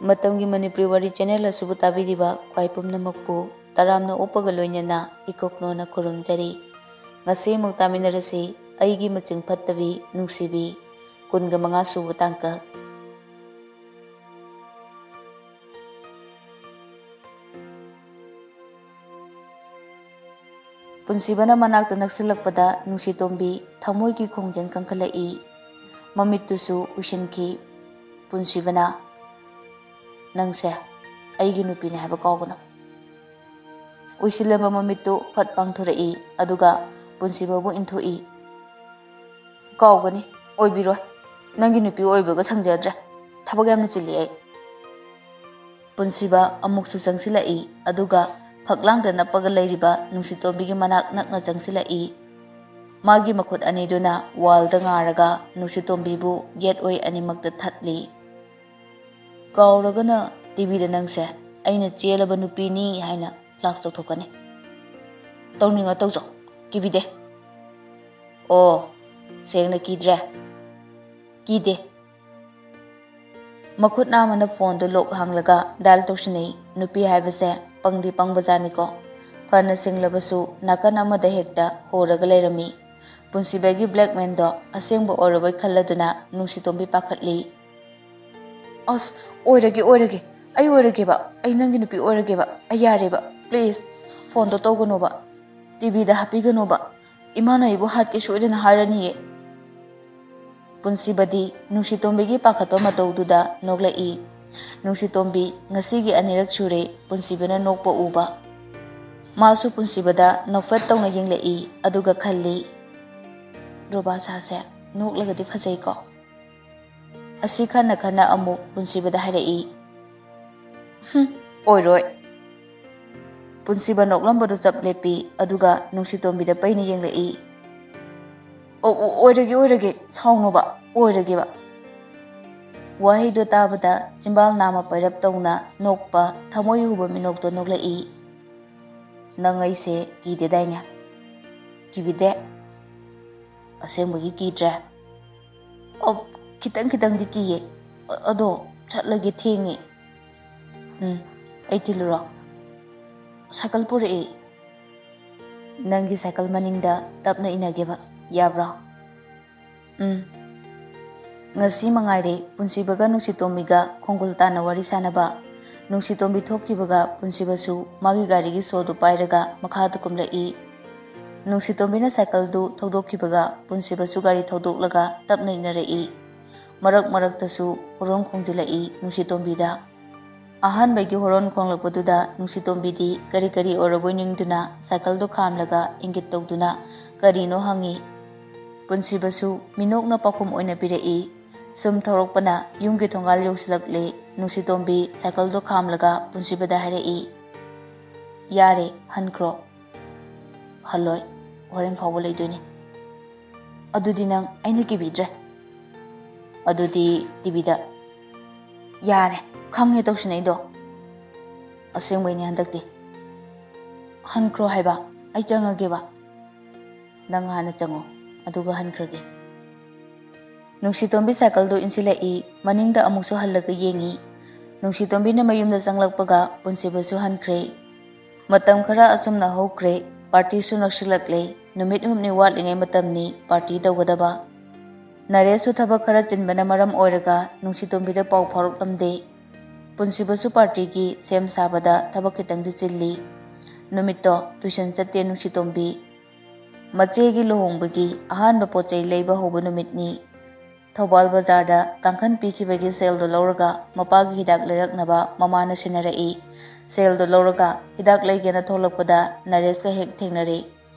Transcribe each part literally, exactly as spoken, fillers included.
ꯃꯇꯝꯒꯤ ꯃꯅꯤꯄꯨꯔꯤ ꯋꯥꯔꯤ ꯆꯦꯅꯦꯜ ꯑꯁꯤꯕꯨ ꯇꯥꯕꯤꯔꯤꯕ ꯈ꯭ꯋꯥꯏ ꯄꯨꯝꯅꯃꯛꯄꯨ ꯇꯔꯥꯝꯅ ꯑꯣꯛꯄꯒ ꯂꯣꯏꯅꯅ ꯏꯀꯣꯛꯅꯣꯅ ꯈꯨꯔꯨꯝꯖꯔꯤ꯫ ꯉꯁꯤ ꯑꯃꯨꯛ ꯇꯥꯃꯤꯟꯅꯔꯁꯤ ꯑꯩꯒꯤ ꯃꯆꯤꯡ ꯐꯠꯇꯕꯤ ꯅꯨꯡꯁꯤꯕꯤ, ꯀꯨꯟꯒ ꯃꯉꯥ ꯁꯨꯕ ꯇꯥꯡꯀꯛ꯫ ꯄꯨꯟꯁꯤꯕꯅ ꯃꯅꯥꯛꯇ ꯅꯛꯁꯤꯜꯂꯛꯄꯗ ꯅꯨꯡꯁꯤꯇꯣꯝꯕꯤ ꯊꯃꯣꯏꯒꯤ ꯈꯣꯡꯖꯦꯜ ꯀꯟꯈꯠꯂꯛꯏ꯫ ꯃꯃꯤꯠꯇꯨꯁꯨ ꯎꯏꯁꯤꯟꯈꯤ꯫ ꯄꯨꯟꯁꯤꯕꯅ, "ꯅꯪꯁꯦ ꯑꯩꯒꯤ ꯅꯨꯄꯤꯅꯦ ꯍꯥꯏꯕ ꯀꯥꯎꯒꯅꯨ꯫" ꯎꯏꯁꯤꯜꯂꯕ ꯃꯃꯤꯠꯇꯨ ꯐꯠ ꯄꯥꯡꯊꯣꯔꯛꯏ, ꯑꯗꯨꯒ ꯄꯨꯟꯁꯤꯕꯕꯨ ꯏꯟꯊꯣꯛꯏ꯫ "ꯀꯥꯎꯒꯅꯤ, ꯑꯣꯏꯕꯤꯔꯣꯏ꯫ ꯅꯪꯒꯤ ꯅꯨꯄꯤ ꯑꯣꯏꯕꯒ ꯁꯪꯖꯗ꯭ꯔꯦ꯫ ꯊꯕꯛ ꯌꯥꯝꯅ ꯆꯤꯜꯂꯤ ꯑꯩ꯫" ꯄꯨꯟꯁꯤꯕ ꯑꯃꯨꯛꯁꯨ ꯆꯪꯁꯤꯜꯂꯛꯏ, ꯑꯗꯨꯒ ꯐꯛꯂꯥꯡꯗ ꯅꯞꯄꯒ ꯂꯩꯔꯤꯕ ꯅꯨꯡꯁꯤꯇꯣꯝꯕꯤꯒꯤ ꯃꯅꯥꯛ ꯅꯛꯅ ꯆꯪꯁꯤꯜꯂꯛꯏ꯫ ꯃꯥꯒꯤ ꯃꯈꯨꯠ ꯑꯅꯤꯗꯨꯅ ꯋꯥꯜꯗ ꯉꯥꯔꯒ ꯅꯨꯡꯁꯤꯇꯣꯝꯕꯤꯕꯨ ꯌꯦꯠ ꯑꯣꯏ ꯑꯅꯤꯃꯛꯇ ꯊꯠꯂꯤ꯫ "ꯀꯥꯎꯔꯒꯅ ꯇꯤꯚꯤꯗ ꯅꯪꯁꯦ ꯑꯩꯅ ꯆꯦꯜꯂꯕ ꯅꯨꯄꯤꯅꯤ ꯍꯥꯏꯅ ꯐ꯭ꯂꯥꯛꯁ ꯇꯧꯊꯣꯛꯀꯅꯤ꯫ ꯇꯧꯅꯤꯡꯉ ꯇꯧꯖꯧ, ꯀꯤꯕꯤꯗꯦ꯫" "ꯑꯣ, ꯁꯦꯡꯅ ꯀꯤꯗ꯭ꯔꯦ?" "ꯀꯤꯗꯦ꯫" ꯃꯈꯨꯠ ꯅꯥꯝꯃꯅ ꯐꯣꯟꯗꯨ ꯂꯣꯛ ꯍꯥꯡꯂꯒ ꯗꯥꯏꯜ ꯇꯧꯁꯤꯟꯅꯩ꯫ ꯅꯨꯄꯤ ꯍꯥꯏꯕꯁꯦ ꯄꯪꯗꯤ ꯄꯪꯕꯖꯥꯠꯅꯤꯀꯣ꯫ ꯐꯅ ꯁꯤꯡꯂꯕꯁꯨ ꯅꯥꯀꯟ ꯑꯃꯗ ꯍꯦꯛꯇ ꯍꯣꯔꯒ ꯂꯩꯔꯝꯃꯤ꯫ ꯄꯨꯟꯁꯤꯕꯒꯤ ꯕ꯭ꯂꯦꯛꯃꯦꯟꯗꯣ ꯑꯁꯦꯡꯕ ꯑꯣꯏꯔꯕꯣꯏ ꯈꯜꯂꯗꯨꯅ ꯅꯨꯡꯁꯤꯇꯣꯝꯕꯤ ꯄꯥꯈꯠꯂꯤ꯫ "ꯑꯁ, ꯑꯣꯏꯔꯒꯦ, ꯑꯣꯏꯔꯒꯦ꯫ ꯑꯩ ꯑꯣꯏꯔꯒꯦꯕ꯫ ꯑꯩ ꯅꯪꯒꯤ ꯅꯨꯄꯤ ꯑꯣꯏꯔꯒꯦꯕ꯫ ꯑꯩ ꯌꯥꯔꯦꯕ꯫ ꯄ꯭ꯂꯤꯖ, ꯐꯣꯟꯗꯣ ꯇꯧꯒꯅꯣꯕ꯫ ꯇꯤꯚꯤꯗ ꯍꯥꯞꯄꯤꯒꯅꯣꯕ꯫ ꯏꯃꯥꯅ ꯑꯩꯕꯨ ꯍꯥꯠꯀꯦ ꯁꯣꯏꯗꯅ ꯍꯥꯏꯔꯅꯤꯌꯦ꯫" ꯄꯨꯟꯁꯤꯕꯗꯤ ꯅꯨꯡꯁꯤꯇꯣꯝꯕꯤꯒꯤ ꯄꯥꯈꯠꯄ ꯃꯇꯧꯗꯨꯗ ꯅꯣꯛꯂꯛꯏ꯫ ꯅꯨꯡꯁꯤꯇꯣꯝꯕꯤ ꯉꯁꯤꯒꯤ ꯑꯅꯤꯔꯛ ꯁꯨꯔꯦ ꯄꯨꯟꯁꯤꯕꯅ ꯅꯣꯛꯄ ꯎꯕ꯫ ꯃꯥꯁꯨ ꯄꯨꯟꯁꯤꯕꯗ ꯅꯣꯛꯐꯦꯠ ꯇꯧꯅ ꯌꯦꯡꯂꯛꯏ, ꯑꯗꯨꯒ ꯈꯜꯂꯤ, "ꯔꯣꯕꯥꯁꯥꯁꯦ ꯅꯣꯛꯂꯒꯗꯤ ꯐꯖꯩꯀꯣ꯫" ꯑꯁꯤ ꯈꯟꯅ ꯈꯟꯅ ꯑꯃꯨꯛ ꯄꯨꯟꯁꯤꯕꯗ ꯍꯥꯏꯔꯛꯏ, "ꯍꯨꯝ, ꯑꯣꯏꯔꯣꯏ꯫" ꯄꯨꯟꯁꯤꯕ ꯅꯣꯛꯂꯝꯕꯗꯨ ꯆꯞ ꯂꯦꯞꯄꯤ, ꯑꯗꯨꯒ ꯅꯨꯡꯁꯤꯇꯣꯝꯕꯤꯗ ꯄꯩꯅ ꯌꯦꯡꯂꯛꯏ꯫ "ꯑꯣ, ꯑꯣ, ꯑꯣꯏꯔꯒꯦ, ꯑꯣꯏꯔꯒꯦ, ꯁꯥꯎꯅꯣꯕ, ꯑꯣꯏꯔꯒꯦꯕ꯫" ꯋꯥꯍꯩꯗꯣ ꯇꯥꯕꯗ ꯆꯤꯝꯕꯥꯜ ꯅꯥꯝꯃ ꯄꯩꯔꯞ ꯇꯧꯅ ꯅꯣꯛꯄ ꯊꯃꯣꯏ ꯍꯨꯕ ꯃꯤꯅꯣꯛꯇꯣ ꯅꯣꯛꯂꯛꯏ꯫ "ꯅꯪ ꯑꯩꯁꯦ ꯀꯤꯗꯦꯗꯥꯏꯅꯦ?" "ꯀꯤꯕꯤꯗꯦ꯫" "ꯑꯁꯦꯡꯕꯒꯤ ꯀꯤꯗ꯭ꯔꯦ?" "ꯑꯣ, ꯈꯤꯇꯪ ꯈꯤꯇꯪꯗꯤ ꯀꯤꯌꯦ꯫ ꯑ-, ꯑꯗꯣ ꯆꯠꯂꯒꯦ, ꯊꯦꯡꯉꯦ꯫" ꯎꯝ, ꯑꯩ ꯊꯤꯜꯂꯨꯔꯣ? ꯁꯥꯏꯀꯜ ꯄꯨꯔꯛꯏ꯫ ꯅꯪꯒꯤ ꯁꯥꯏꯀꯜ ꯃꯅꯤꯡꯗ ꯇꯞꯅ ꯏꯟꯅꯒꯦꯕ, ꯌꯥꯕ꯭ꯔꯣ? ꯎꯝ꯫ ꯉꯁꯤ ꯃꯉꯥꯏꯔꯦ ꯄꯨꯟꯁꯤꯕꯒ ꯅꯨꯡꯁꯤꯇꯣꯝꯕꯤꯒ ꯈꯣꯡꯒꯨꯜ ꯇꯥꯅ ꯋꯥꯔꯤ ꯁꯥꯟꯅꯕ꯫ ꯅꯨꯡꯁꯤꯇꯣꯝꯕꯤ ꯊꯣꯛꯈꯤꯕꯒ ꯄꯨꯟꯁꯤꯕꯁꯨ ꯃꯥꯒꯤ ꯒꯥꯔꯤꯒꯤ ꯁꯣꯗꯨ ꯄꯥꯏꯔꯒ ꯃꯈꯥꯗ ꯀꯨꯝꯂꯛꯏ꯫ ꯅꯨꯡꯁꯤꯇꯣꯝꯕꯤꯅ ꯁꯥꯏꯀꯜꯗꯨ ꯊꯧꯗꯣꯛꯈꯤꯕꯒ ꯄꯨꯟꯁꯤꯕꯁꯨ ꯒꯥꯔꯤ ꯊꯧꯗꯣꯛꯂꯒ ꯇꯞꯅ ꯏꯟꯅꯔꯛꯏ꯫ ꯃꯔꯛ ꯃꯔꯛꯇꯁꯨ ꯍꯣꯔꯣꯟ ꯈꯣꯡꯖꯤꯜꯂꯛꯏ ꯅꯨꯡꯁꯤꯇꯣꯝꯕꯤꯗ꯫ ꯑꯍꯥꯟꯕꯒꯤ ꯍꯣꯔꯣꯟ ꯈꯣꯡꯂꯛꯄꯗꯨꯗ ꯅꯨꯡꯁꯤꯇꯣꯝꯕꯤꯗꯤ ꯀꯔꯤ ꯀꯔꯤ ꯑꯣꯏꯔꯕꯣꯏ ꯅꯤꯡꯗꯨꯅ ꯁꯥꯏꯀꯜꯗꯨ ꯈꯥꯝꯂꯒ ꯏꯪꯒꯤꯠ ꯇꯧꯗꯨꯅ ꯀꯔꯤꯅꯣ ꯍꯪꯉꯤ꯫ ꯄꯨꯟꯁꯤꯕꯁꯨ ꯃꯤꯅꯣꯛꯅ ꯄꯥꯎꯈꯨꯝ ꯑꯣꯏꯅ ꯄꯤꯔꯛꯏ꯫ ꯁꯨꯝ ꯊꯧꯔꯛꯄꯅ ꯌꯨꯝꯒꯤ ꯊꯣꯡꯒꯥꯜ ꯌꯧꯁꯤꯜꯂꯛꯂꯦ꯫ ꯅꯨꯡꯁꯤꯇꯣꯝꯕꯤ ꯁꯥꯏꯀꯜꯗꯣ ꯈꯥꯝꯂꯒ ꯄꯨꯟꯁꯤꯕꯗ ꯍꯥꯏꯔꯛꯏ, "ꯌꯥꯔꯦ, ꯍꯟꯈ꯭ꯔꯣ꯫" "ꯍꯜꯂꯣꯏ, ꯍꯣꯔꯦꯟ ꯐꯥꯎꯕ ꯂꯩꯗꯣꯏꯅꯦ꯫" "ꯑꯗꯨꯗꯤ ꯅꯪ ꯑꯩꯅ ꯀꯤꯕꯤꯗ꯭ꯔꯦ꯫" "ꯑꯗꯨꯗꯤ ꯇꯤꯚꯤꯗ꯫" "ꯌꯥꯔꯦ, ꯈꯪꯉꯦ ꯇꯧꯁꯤꯟꯅꯩꯗꯣ꯫ ꯑꯁꯦꯡꯕꯩꯅꯦ ꯍꯟꯗꯛꯇꯤ꯫" "ꯍꯟꯈ꯭ꯔꯣ ꯍꯥꯏꯕ, ꯑꯩ ꯆꯪꯉꯒꯦꯕ꯫" "ꯅꯪ ꯍꯥꯟꯅ ꯆꯪꯉꯣ, ꯑꯗꯨꯒ ꯍꯟꯈ꯭ꯔꯒꯦ꯫" ꯅꯨꯡꯁꯤꯇꯣꯝꯕꯤ ꯁꯥꯏꯀꯜꯗꯨ ꯏꯟꯁꯤꯜꯂꯛꯏ꯫ ꯃꯅꯤꯡꯗ ꯑꯃꯨꯛꯁꯨ ꯍꯜꯂꯒ ꯌꯦꯡꯉꯤ꯫ ꯅꯨꯡꯁꯤꯇꯣꯝꯕꯤꯅ ꯃꯌꯨꯝꯗ ꯆꯪꯂꯛꯄꯒ ꯄꯨꯟꯁꯤꯕꯁꯨ ꯍꯟꯈ꯭ꯔꯦ꯫ ꯃꯇꯝ ꯈꯔ ꯑꯁꯨꯝꯅ ꯍꯧꯈ꯭ꯔꯦ꯫ ꯄꯥꯔꯇꯤꯁꯨ ꯅꯛꯁꯤꯜꯂꯛꯂꯦ꯫ ꯅꯨꯃꯤꯠ ꯍꯨꯝꯅꯤ ꯋꯥꯠꯂꯤꯉꯩ ꯃꯇꯝꯅꯤ ꯄꯥꯔꯇꯤ ꯇꯧꯒꯗꯕ꯫ ꯅꯔꯦꯁꯁꯨ ꯊꯕꯛ ꯈꯔ ꯆꯤꯟꯕꯅ ꯃꯔꯝ ꯑꯣꯏꯔꯒ ꯅꯨꯡꯁꯤꯇꯣꯝꯕꯤꯗ ꯄꯥꯎ ꯐꯥꯎꯔꯛꯂꯝꯗꯦ꯫ ꯄꯨꯟꯁꯤꯕꯁꯨ ꯄꯥꯔꯇꯤꯒꯤ ꯁꯦꯝ ꯁꯥꯕꯗ ꯊꯕꯛ ꯈꯤꯇꯪꯗꯤ ꯆꯤꯜꯂꯤ꯫ ꯅꯨꯃꯤꯠꯇꯣ ꯇꯨꯏꯁꯟ ꯆꯠꯇꯦ ꯅꯨꯡꯁꯤꯇꯣꯝꯕꯤ꯫ ꯃꯆꯦꯒꯤ ꯂꯨꯍꯣꯡꯕꯒꯤ ꯑꯍꯥꯟꯕ ꯄꯣꯠ ꯆꯩ ꯂꯩꯕ ꯍꯧꯕ ꯅꯨꯃꯤꯠꯅꯤ꯫ ꯊꯧꯕꯥꯜ ꯕꯖꯥꯔꯗ ꯀꯥꯡꯈꯟ ꯄꯤꯈꯤꯕꯒꯤ ꯁꯦꯜꯗꯣ ꯂꯧꯔꯒ ꯃꯄꯥꯒꯤ ꯍꯤꯗꯥꯛ ꯂꯩꯔꯛꯅꯕ ꯃꯃꯥꯅ ꯁꯤꯟꯅꯔꯛꯏ꯫ ꯁꯦꯜꯗꯣ ꯂꯧꯔꯒ ꯍꯤꯗꯥꯛ ꯂꯩꯒꯦꯅ ꯊꯣꯛꯂꯛꯄꯗ ꯅꯔꯦꯁꯀ ꯍꯦꯛ ꯊꯦꯡꯅꯔꯦ꯫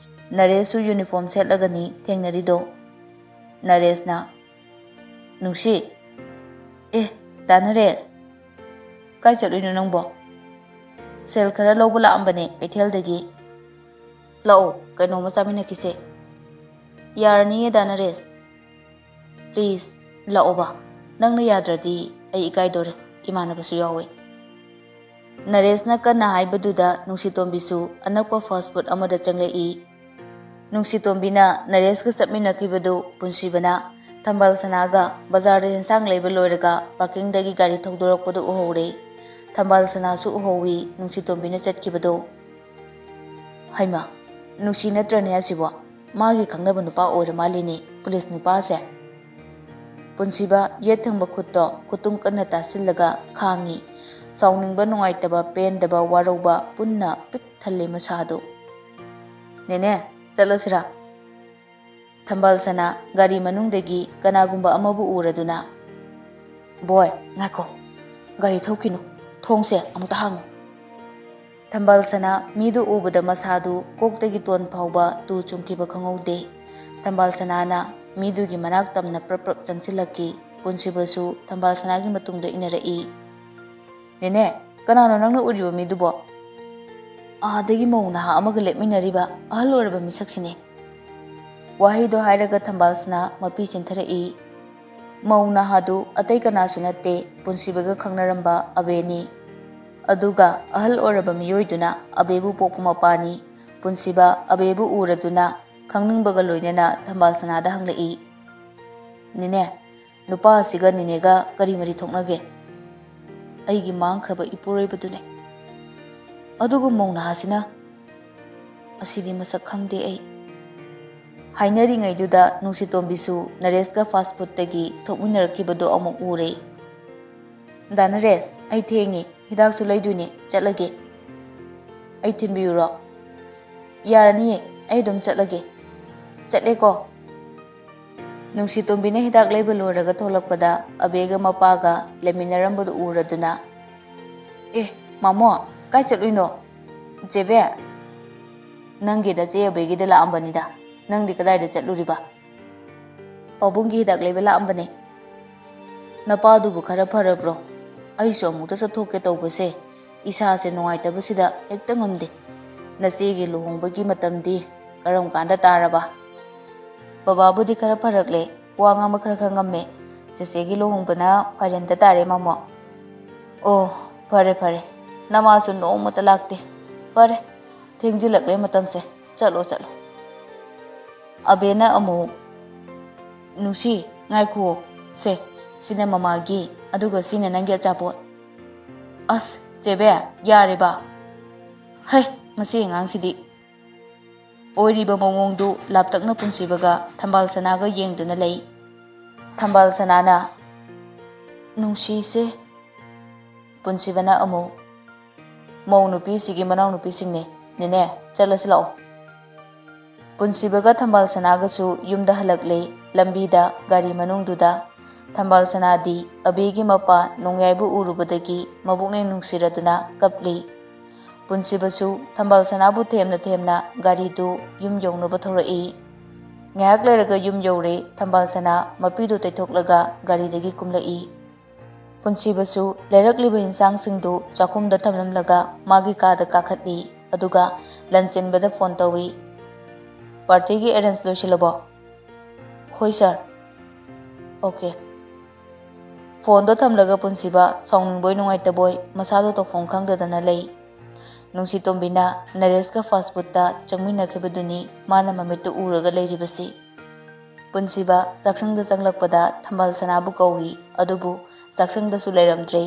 ꯅꯔꯦꯁꯁꯨ ꯌꯨꯅꯤꯐꯣꯔꯝ ꯁꯦꯠꯂꯒꯅꯤ ꯊꯦꯡꯅꯔꯤꯗꯣ꯫ ꯅꯔꯦꯁꯅ, "ꯅꯨꯡꯁꯤ꯫" "ꯑꯦ, ꯗꯥ ꯅꯔꯦꯁ, ꯀꯥꯏ ꯆꯠꯂꯨꯏꯅꯣ ꯅꯪꯕꯣ?" "ꯁꯦꯜ ꯈꯔ ꯂꯧꯕ ꯂꯥꯛꯑꯝꯕꯅꯦ ꯀꯩꯊꯦꯜꯗꯒꯤ꯫" "ꯂꯥꯛꯑꯣ, ꯀꯩꯅꯣꯝꯃ ꯆꯥꯃꯤꯟꯅꯈꯤꯁꯦ꯫" "ꯌꯥꯔꯅꯤꯌꯦ, ꯗꯥ ꯅꯔꯦꯁ꯫ ꯄ꯭ꯂꯤꯖ, ꯂꯥꯛꯑꯣꯕ꯫ ꯅꯪꯅ ꯌꯥꯗ꯭ꯔꯗꯤ ꯑꯩ ꯏꯀꯥꯏꯗꯣꯔꯦ, ꯏꯃꯥꯟꯅꯕꯁꯨ ꯌꯥꯎꯋꯦ꯫" ꯅꯔꯦꯁꯅ ꯀꯟꯅ ꯍꯥꯏꯕꯗꯨꯗ ꯅꯨꯡꯁꯤꯇꯣꯝꯕꯤꯁꯨ ꯑꯅꯛꯄ ꯐꯥꯁ ꯐꯨꯗ ꯑꯃꯗ ꯆꯪꯂꯛꯏ꯫ ꯅꯨꯡꯁꯤꯇꯣꯝꯕꯤꯅ ꯅꯔꯦꯁꯀ ꯆꯠꯃꯤꯟꯅꯈꯤꯕꯗꯨ ꯄꯨꯟꯁꯤꯕꯅ ꯊꯝꯕꯥꯜ ꯁꯅꯥꯒ ꯕꯖꯥꯔꯗ ꯌꯦꯟꯁꯥꯡ ꯂꯩꯕ ꯂꯣꯏꯔꯒ ꯄꯥꯔꯀꯤꯡꯗꯒꯤ ꯒꯥꯔꯤ ꯊꯧꯗꯣꯔꯛꯄꯗꯨ ꯎꯍꯧꯔꯦ꯫ ꯊꯝꯕꯥꯜ ꯁꯅꯥꯁꯨ ꯎꯍꯧꯏ ꯅꯨꯡꯁꯤꯇꯣꯝꯕꯤꯅ ꯆꯠꯈꯤꯕꯗꯣ꯫ "ꯍꯩꯃꯥ, ꯅꯨꯡꯁꯤ ꯅꯠꯇ꯭ꯔꯅꯦ ꯑꯁꯤꯕꯣ? ꯃꯥꯒꯤ ꯈꯪꯅꯕ ꯅꯨꯄꯥ ꯑꯣꯏꯔ ꯃꯥꯜꯂꯤꯅꯦ, ꯄꯨꯂꯤꯁ ꯅꯨꯄꯥꯁꯦ꯫" ꯄꯨꯟꯁꯤꯕ ꯌꯦꯠ ꯊꯪꯕ ꯈꯨꯠꯇꯣ ꯈꯨꯇꯨꯝ ꯀꯟꯅ ꯇꯥꯁꯤꯜꯂꯒ ꯈꯥꯡꯉꯤ꯫ ꯁꯥꯎꯅꯤꯡꯕ, ꯅꯨꯡꯉꯥꯏꯇꯕ, ꯄꯦꯟꯗꯕ, ꯋꯥꯔꯧꯕ ꯄꯨꯟꯅ ꯄꯤꯛ ꯊꯜꯂꯦ ꯃꯁꯥꯗꯨ꯫ "ꯅꯦꯅꯦ, ꯆꯠꯂꯁꯤꯔꯥ?" ꯊꯝꯕꯥꯜ ꯁꯅꯥ ꯒꯥꯔꯤ ꯃꯅꯨꯡꯗꯒꯤ ꯀꯅꯥꯒꯨꯝꯕ ꯑꯃꯕꯨ ꯎꯔꯗꯨꯅ, "ꯕꯣꯏ, ꯉꯥꯏꯈꯣ, ꯒꯥꯔꯤ ꯊꯧꯈꯤꯅꯨ, ꯊꯣꯡꯁꯦ ꯑꯃꯨꯛꯇ ꯍꯥꯡꯉꯨ꯫" ꯊꯝꯕꯥꯜ ꯁꯅꯥ ꯃꯤꯗꯨ ꯎꯕꯗ ꯃꯁꯥꯗꯨ ꯀꯣꯛꯇꯒꯤ ꯇꯣꯟ ꯐꯥꯎꯕ ꯇꯨ ꯆꯨꯡꯈꯤꯕ ꯈꯪꯍꯧꯗꯦ꯫ ꯊꯝꯕꯥꯜ ꯁꯅꯥꯅ ꯃꯤꯗꯨꯒꯤ ꯃꯅꯥꯛ ꯇꯝꯅ ꯄ꯭ꯔꯞ ꯄ꯭ꯔꯞ ꯆꯪꯁꯤꯜꯂꯛꯈꯤ꯫ ꯄꯨꯟꯁꯤꯕꯁꯨ ꯊꯝꯕꯥꯜ ꯁꯅꯥꯒꯤ ꯃꯇꯨꯡꯗ ꯏꯟꯅꯔꯛꯏ꯫ "ꯅꯦꯅꯦ, ꯀꯅꯥꯅꯣ ꯅꯪꯅ ꯎꯔꯤꯕ ꯃꯤꯗꯨꯕꯣ?" "ꯑꯥꯗꯒꯤ ꯃꯧ ꯅꯍꯥ ꯑꯃꯒ ꯂꯦꯞꯃꯤꯟꯅꯔꯤꯕ ꯑꯍꯜ ꯑꯣꯏꯔꯕ ꯃꯤꯁꯛꯁꯤꯅꯦ꯫" ꯋꯥꯍꯩꯗꯣ ꯍꯥꯏꯔꯒ ꯊꯝꯕꯥꯜ ꯁꯅꯥ ꯃꯄꯤ ꯆꯦꯟꯊꯔꯛꯏ꯫ ꯃꯧ ꯅꯍꯥꯗꯨ ꯑꯇꯩ ꯀꯅꯥꯁꯨ ꯅꯠꯇꯦ, ꯄꯨꯟꯁꯤꯕꯒ ꯈꯪꯅꯔꯝꯕ ꯑꯕꯦꯅꯤ꯫ ꯑꯗꯨꯒ ꯑꯍꯜ ꯑꯣꯏꯔꯕ ꯃꯤꯑꯣꯏꯗꯨꯅ ꯑꯕꯦꯕꯨ ꯄꯣꯛꯄ ꯃꯄꯥꯅꯤ꯫ ꯄꯨꯟꯁꯤꯕ ꯑꯕꯦꯕꯨ ꯎꯔꯗꯨꯅ ꯈꯪꯅꯤꯡꯕꯒ ꯂꯣꯏꯅꯅ ꯊꯝꯕꯥꯜ ꯁꯅꯥꯗ ꯍꯪꯂꯛꯏ, "ꯅꯦꯅꯦ, ꯅꯨꯄꯥ ꯑꯁꯤꯒ ꯅꯦꯅꯦꯒ ꯀꯔꯤ ꯃꯔꯤ ꯊꯣꯛꯅꯒꯦ?" "ꯑꯩꯒꯤ ꯃꯥꯡꯈ꯭ꯔꯕ ꯏꯄꯨꯔꯣꯏꯕꯗꯨꯅꯦ꯫" "ꯑꯗꯨꯒ ꯃꯧ ꯅꯍꯥꯁꯤꯅ?" "ꯑꯁꯤꯗꯤ ꯃꯁꯛ ꯈꯪꯗꯦ ꯑꯩ꯫" ꯍꯥꯏꯅꯔꯤꯉꯩꯗꯨꯗ ꯅꯨꯡꯁꯤꯇꯣꯝꯕꯤꯁꯨ ꯅꯔꯦꯁꯀ ꯐꯥꯁ ꯐꯨꯗꯇꯒꯤ ꯊꯣꯛꯃꯤꯟꯅꯔꯛꯈꯤꯕꯗꯨ ꯑꯃꯨꯛ ꯎꯔꯦ꯫ "ꯗꯥ ꯅꯔꯦꯁ, ꯑꯩ ꯊꯦꯡꯉꯦ, ꯍꯤꯗꯥꯛꯁꯨ ꯂꯩꯗꯣꯏꯅꯦ, ꯆꯠꯂꯒꯦ꯫" "ꯑꯩ ꯊꯤꯟꯕꯤꯌꯨꯔꯣ?" "ꯌꯥꯔꯅꯤꯌꯦ, ꯑꯩ ꯑꯗꯨꯝ ꯆꯠꯂꯒꯦ꯫" "ꯆꯠꯂꯦꯀꯣ꯫" ꯅꯨꯡꯁꯤꯇꯣꯝꯕꯤꯅ ꯍꯤꯗꯥꯛ ꯂꯩꯕ ꯂꯣꯏꯔꯒ ꯊꯣꯛꯂꯛꯄꯗ ꯑꯕꯦꯒ ꯃꯄꯥꯒ ꯂꯩꯃꯤꯟꯅꯔꯝꯕꯗꯨ ꯎꯔꯗꯨꯅ, "ꯑꯦ, ꯃꯥꯃꯣ, ꯀꯥꯏ ꯆꯠꯂꯨꯏꯅꯣ?" "ꯆꯦꯕꯦ, ꯅꯪꯒꯤ ꯅꯆꯦ ꯑꯕꯦꯒꯤꯗ ꯂꯥꯛꯑꯝꯕꯅꯤꯗ, ꯅꯪꯗꯤ ꯀꯗꯥꯏꯗ ꯆꯠꯂꯨꯔꯤꯕ?" "ꯄꯥꯕꯨꯡꯒꯤ ꯍꯤꯗꯥꯛ ꯂꯩꯕ ꯂꯥꯛꯑꯝꯕꯅꯦ꯫" "ꯅꯄꯥꯗꯨꯕꯨ ꯈꯔ ꯐꯔꯕ꯭ꯔꯣ? ꯑꯩꯁꯨ ꯑꯃꯨꯛꯇ ꯆꯠꯊꯣꯛꯀꯦ ꯇꯧꯕꯁꯦ, ꯏꯁꯥꯁꯦ ꯅꯨꯡꯉꯥꯏꯇꯕꯁꯤꯗ ꯍꯦꯛꯇ ꯉꯝꯗꯦ꯫ ꯅꯆꯦꯒꯤ ꯂꯨꯍꯣꯡꯕꯒꯤ ꯃꯇꯝꯗꯤ ꯀꯔꯝ ꯀꯥꯟꯗ ꯇꯥꯔꯕ?" "ꯕꯕꯥꯕꯨꯗꯤ ꯈꯔ ꯐꯔꯛꯂꯦ, ꯋꯥ ꯉꯥꯡꯕ ꯈꯔ ꯈꯔ ꯉꯝꯃꯦ꯫ ꯆꯦꯆꯦꯒꯤ ꯂꯨꯍꯣꯡꯕꯅ ꯐꯥꯏꯔꯦꯟꯗ ꯇꯥꯔꯦ, ꯃꯥꯃꯣ꯫" "ꯑꯣ, ꯐꯔꯦ ꯐꯔꯦ, ꯅꯃꯥꯁꯨ ꯅꯣꯡꯃꯇ ꯂꯥꯛꯇꯦ꯫ ꯐꯔꯦ, ꯊꯦꯡꯖꯤꯜꯂꯛꯂꯦ ꯃꯇꯝꯁꯦ, ꯆꯠꯂꯣ ꯆꯠꯂꯣ꯫" ꯑꯕꯦꯅ ꯑꯃꯨꯛ, "ꯅꯨꯡꯁꯤ, ꯉꯥꯏꯈꯨꯑꯣ꯫ ꯁꯦ, ꯁꯤꯅ ꯃꯃꯥꯒꯤ, ꯑꯗꯨꯒ ꯁꯤꯅ ꯅꯪꯒꯤ ꯑꯆꯥꯄꯣꯠ꯫" "ꯑꯁ, ꯆꯦꯕꯦ, ꯌꯥꯔꯦꯕ꯫ ꯍꯩ, ꯃꯁꯤ ꯑꯉꯥꯡꯁꯤꯗꯤ"꯫ ꯑꯣꯏꯔꯤꯕ ꯃꯑꯣꯡꯗꯨ ꯂꯥꯞꯇꯛꯅ ꯄꯨꯟꯁꯤꯕꯒ ꯊꯝꯕꯥꯜ ꯁꯅꯥꯒ ꯌꯦꯡꯗꯨꯅ ꯂꯩ꯫ ꯊꯝꯕꯥꯜ ꯁꯅꯥꯅ, "ꯅꯨꯡꯁꯤꯁꯦ"꯫ ꯄꯨꯟꯁꯤꯕꯅ ꯑꯃꯨꯛ, "ꯃꯧ ꯅꯨꯄꯤꯁꯤꯒꯤ ꯃꯅꯥꯎꯅꯨꯄꯤꯁꯤꯡꯅꯦ꯫ ꯅꯦꯅꯦ, ꯆꯠꯂꯁꯤ ꯂꯥꯛꯑꯣ"꯫ ꯄꯨꯟꯁꯤꯕꯒ ꯊꯝꯕꯥꯜ ꯁꯅꯥꯒꯁꯨ ꯌꯨꯝꯗ ꯍꯜꯂꯛꯂꯦ꯫ ꯂꯝꯕꯤꯗ, ꯒꯥꯔꯤ ꯃꯅꯨꯡꯗꯨꯗ, ꯊꯝꯕꯥꯜ ꯁꯅꯥꯗꯤ ꯑꯕꯤꯒꯤ ꯃꯄꯥ ꯅꯣꯡꯌꯥꯏꯕꯨ ꯎꯔꯨꯕꯗꯒꯤ ꯃꯕꯨꯛꯅꯤꯡ ꯅꯨꯡꯁꯤꯔꯗꯨꯅ ꯀꯞꯂꯤ꯫ ꯄꯨꯟꯁꯤꯕꯁꯨ ꯊꯝꯕꯥꯜ ꯁꯅꯥꯕꯨ ꯊꯦꯝꯅ ꯊꯦꯝꯅ ꯒꯥꯔꯤꯗꯨ ꯌꯨꯝ ꯌꯧꯅꯕ ꯊꯧꯔꯛꯏ꯫ ꯉꯥꯏꯍꯥꯛ ꯂꯩꯔꯒ ꯌꯨꯝ ꯌꯧꯔꯦ꯫ ꯊꯝꯕꯥꯜ ꯁꯅꯥ ꯃꯄꯤꯗꯨ ꯇꯩꯊꯣꯛꯂꯒ ꯒꯥꯔꯤꯗꯒꯤ ꯀꯨꯝꯂꯛꯏ꯫ ꯄꯨꯟꯁꯤꯕꯁꯨ ꯂꯩꯔꯛꯂꯤꯕ ꯏꯟꯁꯥꯡꯁꯤꯡꯗꯨ ꯆꯥꯛꯈꯨꯝꯗ ꯊꯝꯂꯝꯂꯒ ꯃꯥꯒꯤ ꯀꯥꯗ ꯀꯥꯈꯠꯂꯤ꯫ ꯑꯗꯨꯒ ꯂꯟꯆꯦꯟꯕꯗ ꯐꯣꯟ ꯇꯧꯏ꯫ "ꯄꯥꯔꯇꯤꯒꯤ ꯑꯦꯔꯦꯟꯖ ꯂꯣꯏꯁꯤꯜꯂꯕꯣ?" "ꯍꯣꯏ ꯁꯥꯔ"꯫ "ꯑꯣꯀꯦ"꯫ ꯐꯣꯟꯗꯣ ꯊꯝꯂꯒ ꯄꯨꯟꯁꯤꯕ ꯁꯥꯎꯅꯤꯡꯕꯣꯏ ꯅꯨꯡꯉꯥꯏꯇꯕꯣꯏ ꯃꯁꯥꯗꯣ ꯇꯧꯐꯝ ꯈꯪꯗꯗꯅ ꯂꯩ꯫ ꯅꯨꯡꯁꯤꯇꯣꯝꯕꯤꯅ ꯅꯔꯦꯁꯀ ꯐꯥꯁ ꯐꯨꯗꯇ ꯆꯪꯃꯤꯟꯅꯈꯤꯕꯗꯨꯅꯤ ꯃꯥꯅ ꯃꯃꯤꯠꯇꯨ ꯎꯔꯒ ꯂꯩꯔꯤꯕꯁꯤ꯫ ꯄꯨꯟꯁꯤꯕ ꯆꯥꯛꯁꯪꯗ ꯆꯪꯂꯛꯄꯗ ꯊꯝꯕꯥꯜ ꯁꯅꯥꯕꯨ ꯀꯧꯏ, ꯑꯗꯨꯕꯨ ꯆꯥꯛꯁꯪꯗꯁꯨ ꯂꯩꯔꯝꯗ꯭ꯔꯦ꯫